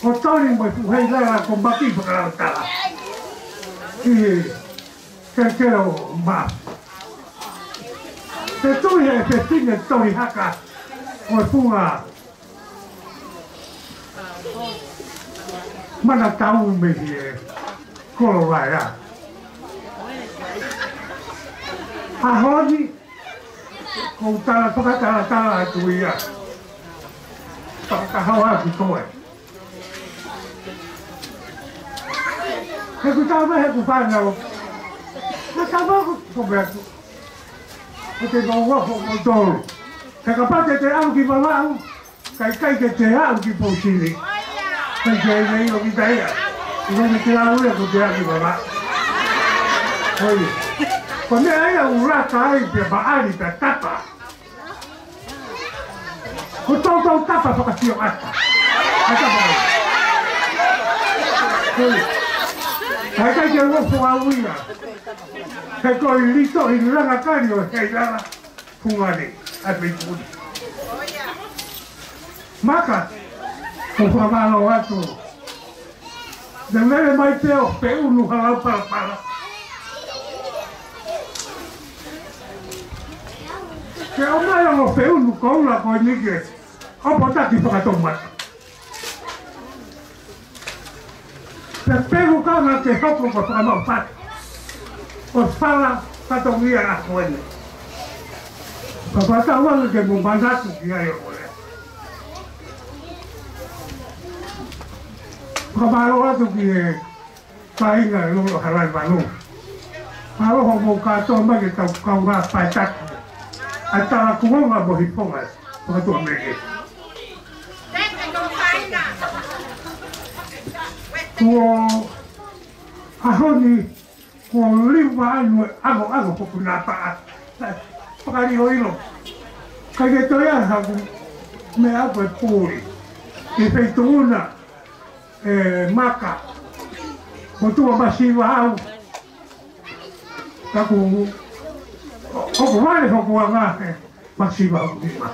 Ko toli mo e fuhei lala ko maki fakalautala. ʻI he kekelo ma. Te tui he fefine toli haka. Ko e funga. Mana tau me he kolo vaea. ʻAho ni, ko u tala, fakatalatala atu ia. Fakakahoa ki koe. He ku tau mai he ku fānau. Na tau mai ku ko meku. Ko te mau wafo mo tolu. He kapau te te au ki Vavaʻu. Kai kai ke te au ki Pousili. Kai ke ne ilo ki taia. Ilo ki te au ia ko te au ki Vavaʻu. Oi. Ko ne aia ula kai pe baʻali pe tapa. Ko tau tau tapa fakatio ata. Ata baʻali. Oi. Kai kai ke wafo au ia. He ko i lito i langa kari ʻo hei langa. Kungane, ʻa e pei kuni. Maka, ko fakamālō atu. Ne mele mai pē ʻo feʻunu halau palapala. Ke ʻomai ʻo feʻunu koula ko e nike. ʻO potaki fakatomata. Pe pelu kanga ke hoko ko fakamau pat. ʻO fala fatongia a koene. Papata uanga ke mo manatu ki ai ʻo kole. Fakamālō atu ki he kāinga e lolo halai valo. Mālō hoʻomou kātoa mai ke tau kaungā paetaki. ʻA e tala kuonga mo hiponga. Fakatuʻa meke. Kuo ʻaho ni, kuo liva anu e ʻakoʻako ko kuna paʻa. Fakaliʻoilo. Kai ke toe ʻa haku meʻa ko e puli. Ki feituʻuna, ʻe maka. Ko tua masiva au. Ka ku, ʻoku vale hoku anga he. Masiva ʻoku ni ma.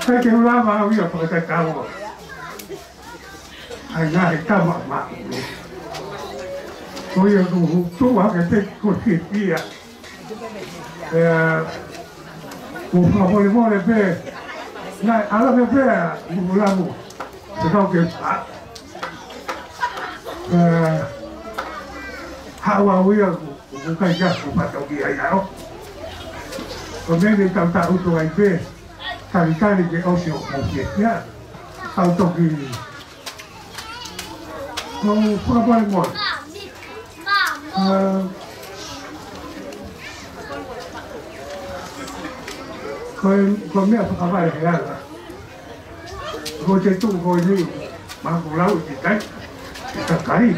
Kai ke ula ma au ia fakatataua. Ai ngaahi tama ma. Ko ia ku tuʻu hake te ko fiefia. ʻE, ko fakamolemole pē. Naʻe ala pē pē, ʻuku lamu. Te kau ke pa. ʻE, haʻu au ia ku. ʻOku kai kia ko patoki ai ao. Ko mene tau tau to ai pē. Talitali ke ʻosi ʻo ko kia kia. Tau toki. Ko fakapale moe. Ā, ko e, ko e meʻa fakapale he ala. Ko te tuʻu ko e niu. Mā ko lau ki kai. Ki kakai.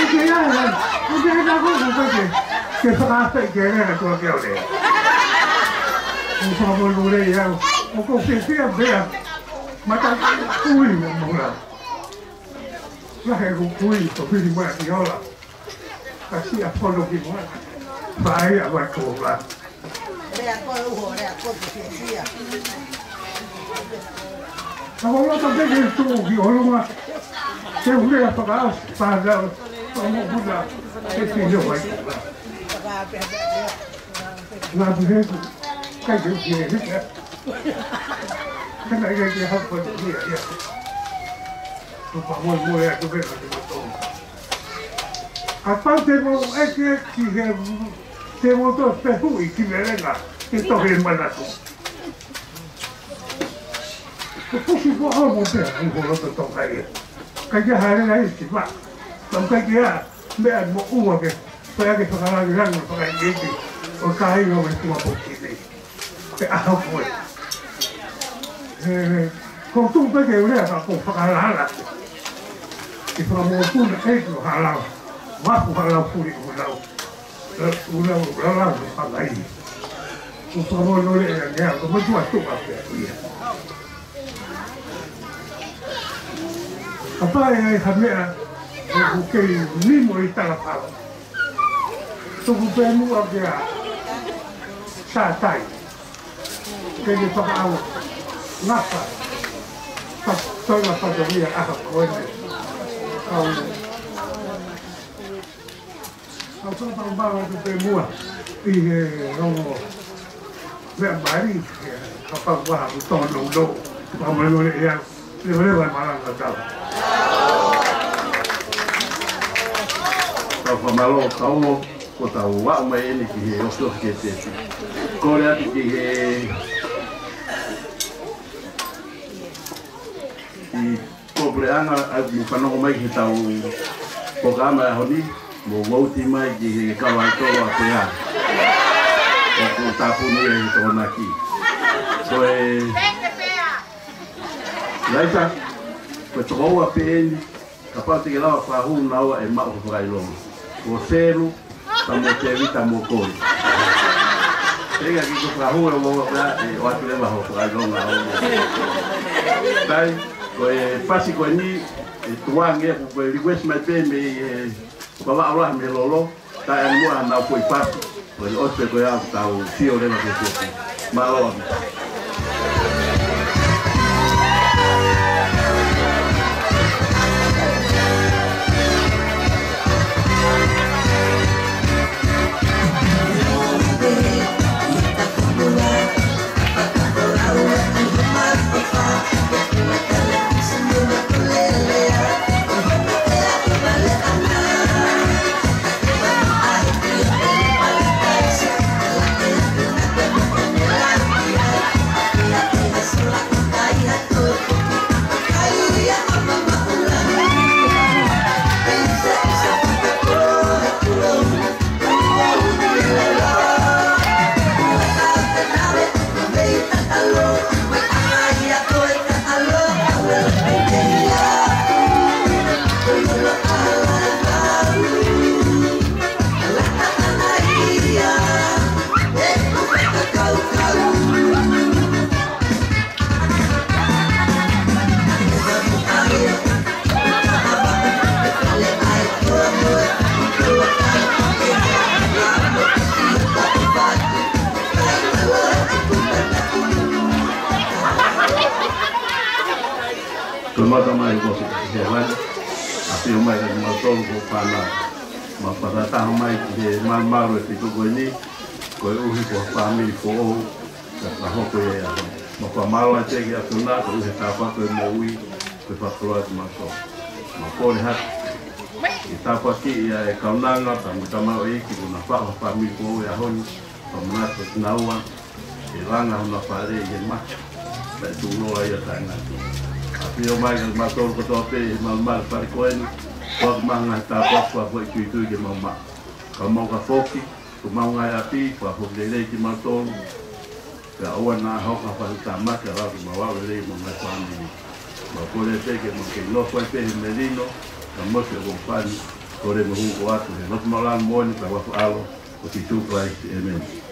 Ke ai, ai, ʻoku ke heka ko ko ke, ke fakaafeʻi ke lea tuʻa ke ʻo lea. ʻOku fakamolemole ia, ʻoku ou fiefia pea, mata kui mo mula. Lahi ʻeku kui, ko Fili Maʻa ki ola. Ka siʻa fono ki mua. Fai a wa ko la. Lea ko e uho, lea ko e fiefia. Ka ko loto ke ke tuʻu ki ʻolunga. Ke u lea fakaʻosi, fānau, fakamoʻoni, e fino mai. Ngā pū heku, kai ke u ki e hika. Kana i ke ke hapa ki ia, ia. Tupa moe moe atu ke ka te matou. Kapau te mou ʻeke ki he, te mou toe fehuʻi ki velenga, ke tohi e manatu. Ko pusi ko au mo pea, ʻi ho loto toka ia. Kai ke hale ai si ma. Tau kai ke a, meʻa mo ua ke, pea ke fakalangilangi, fakaʻeiki, ʻo kāinga mo e tua poki nei. Pe ʻaho ko ē. ʻE, ko tuʻu pē ke u lea ka ko fakalala. ʻI fakamoʻoni ʻe ko hala. Mapu hala puli ʻo lau. ʻO lau, lau, lau, ʻo pangai. ʻO fakamoʻoni ʻe ia, ko matua tuka pē ia. Kapau ʻe ai ha meʻa, ʻoku kei nimo ʻi talapala. Tuku pē muʻa kia Sātai. Ke ne fakaʻau. Ngapa. Fa-, toenga fatongia ʻaho ko eni. Kau. Kau tō tau mau atu pē muʻa. ʻI he ongo. Meʻa mai, kapau ʻoku ʻi ai ha tō nounou. Pea mai mole ia. Leveleva e malanga tau. Tau fakamālō, tau ō, ko tau aʻu mai eni ki he ʻosi ʻosi ke te. Kole atu ki he, ʻi ko puleʻanga ʻa e fanongo mai ki he tau polokalama ʻaho ni, mo vouti mai ki he kava tolo a pea. ʻOku tāpuni e Tokonaki. Ko e Laisa, ko e tokoua pē eni, kapau te ke lava fakahū naua ʻe maʻu ho fakaʻilonga. Ko Selu, ta mo Tevita mo Koi. Te ke kiʻi fakahū e ua pea, ʻe ʻoatu leva ho fakaʻilonga ʻo. Kai, ko e pasi ko eni, ʻe tuange, ko e request mai pē mei he Papa Abraham he lolo, tae ʻa muʻa nau foʻi pasi. Ko e ʻosi pē ko ia ʻoku tau sio leva ki he tuʻi. Mālō. Ko e mata mai ko si he vai, ʻafio mai ka mau tolu ko pana. Ma pata taha mai ki he malumalu e pito ko eni, koeʻuhi ko ha fāmili foʻou, ka ka hoko ia ia. Ma fakamālō atu ki he ʻAfiona, koeʻuhi he tāpuaki e moʻui, ko e fakakoloa ki mautolu. Ma kole hake, ke tāpuakiʻi ʻa e kaunanga, ka mo e tamaioʻeiki, ko na faka fāmili foʻou e ʻaho ni, ka mo na to naua, ʻe langa hona fale ʻi he maka, pea tuʻuloa ia taʻengata. ʻAfio mai ka mautolu kotoa pē, he malumalu fale ko eni, ko aku maha ngaahi tāpuaki, ko aku ʻi tuitui ke mau maʻu. Ka mau ka foki, ko mau ngaahi ʻapi, ko aku lelei ki mautolu, pea ʻoua naʻa hoko ha fasi tāmaki, ʻa lau ke mau aʻu lelei mo e ngaahi fāmili. Mau kole pē ke mau kei nofo ai pē he melino, ka mo se ʻoku fani, ko Kole mo hū atu he lotu māʻulalo moʻoni ʻi he huafa ʻo Sīsū Kalaisi, ʻēmeni.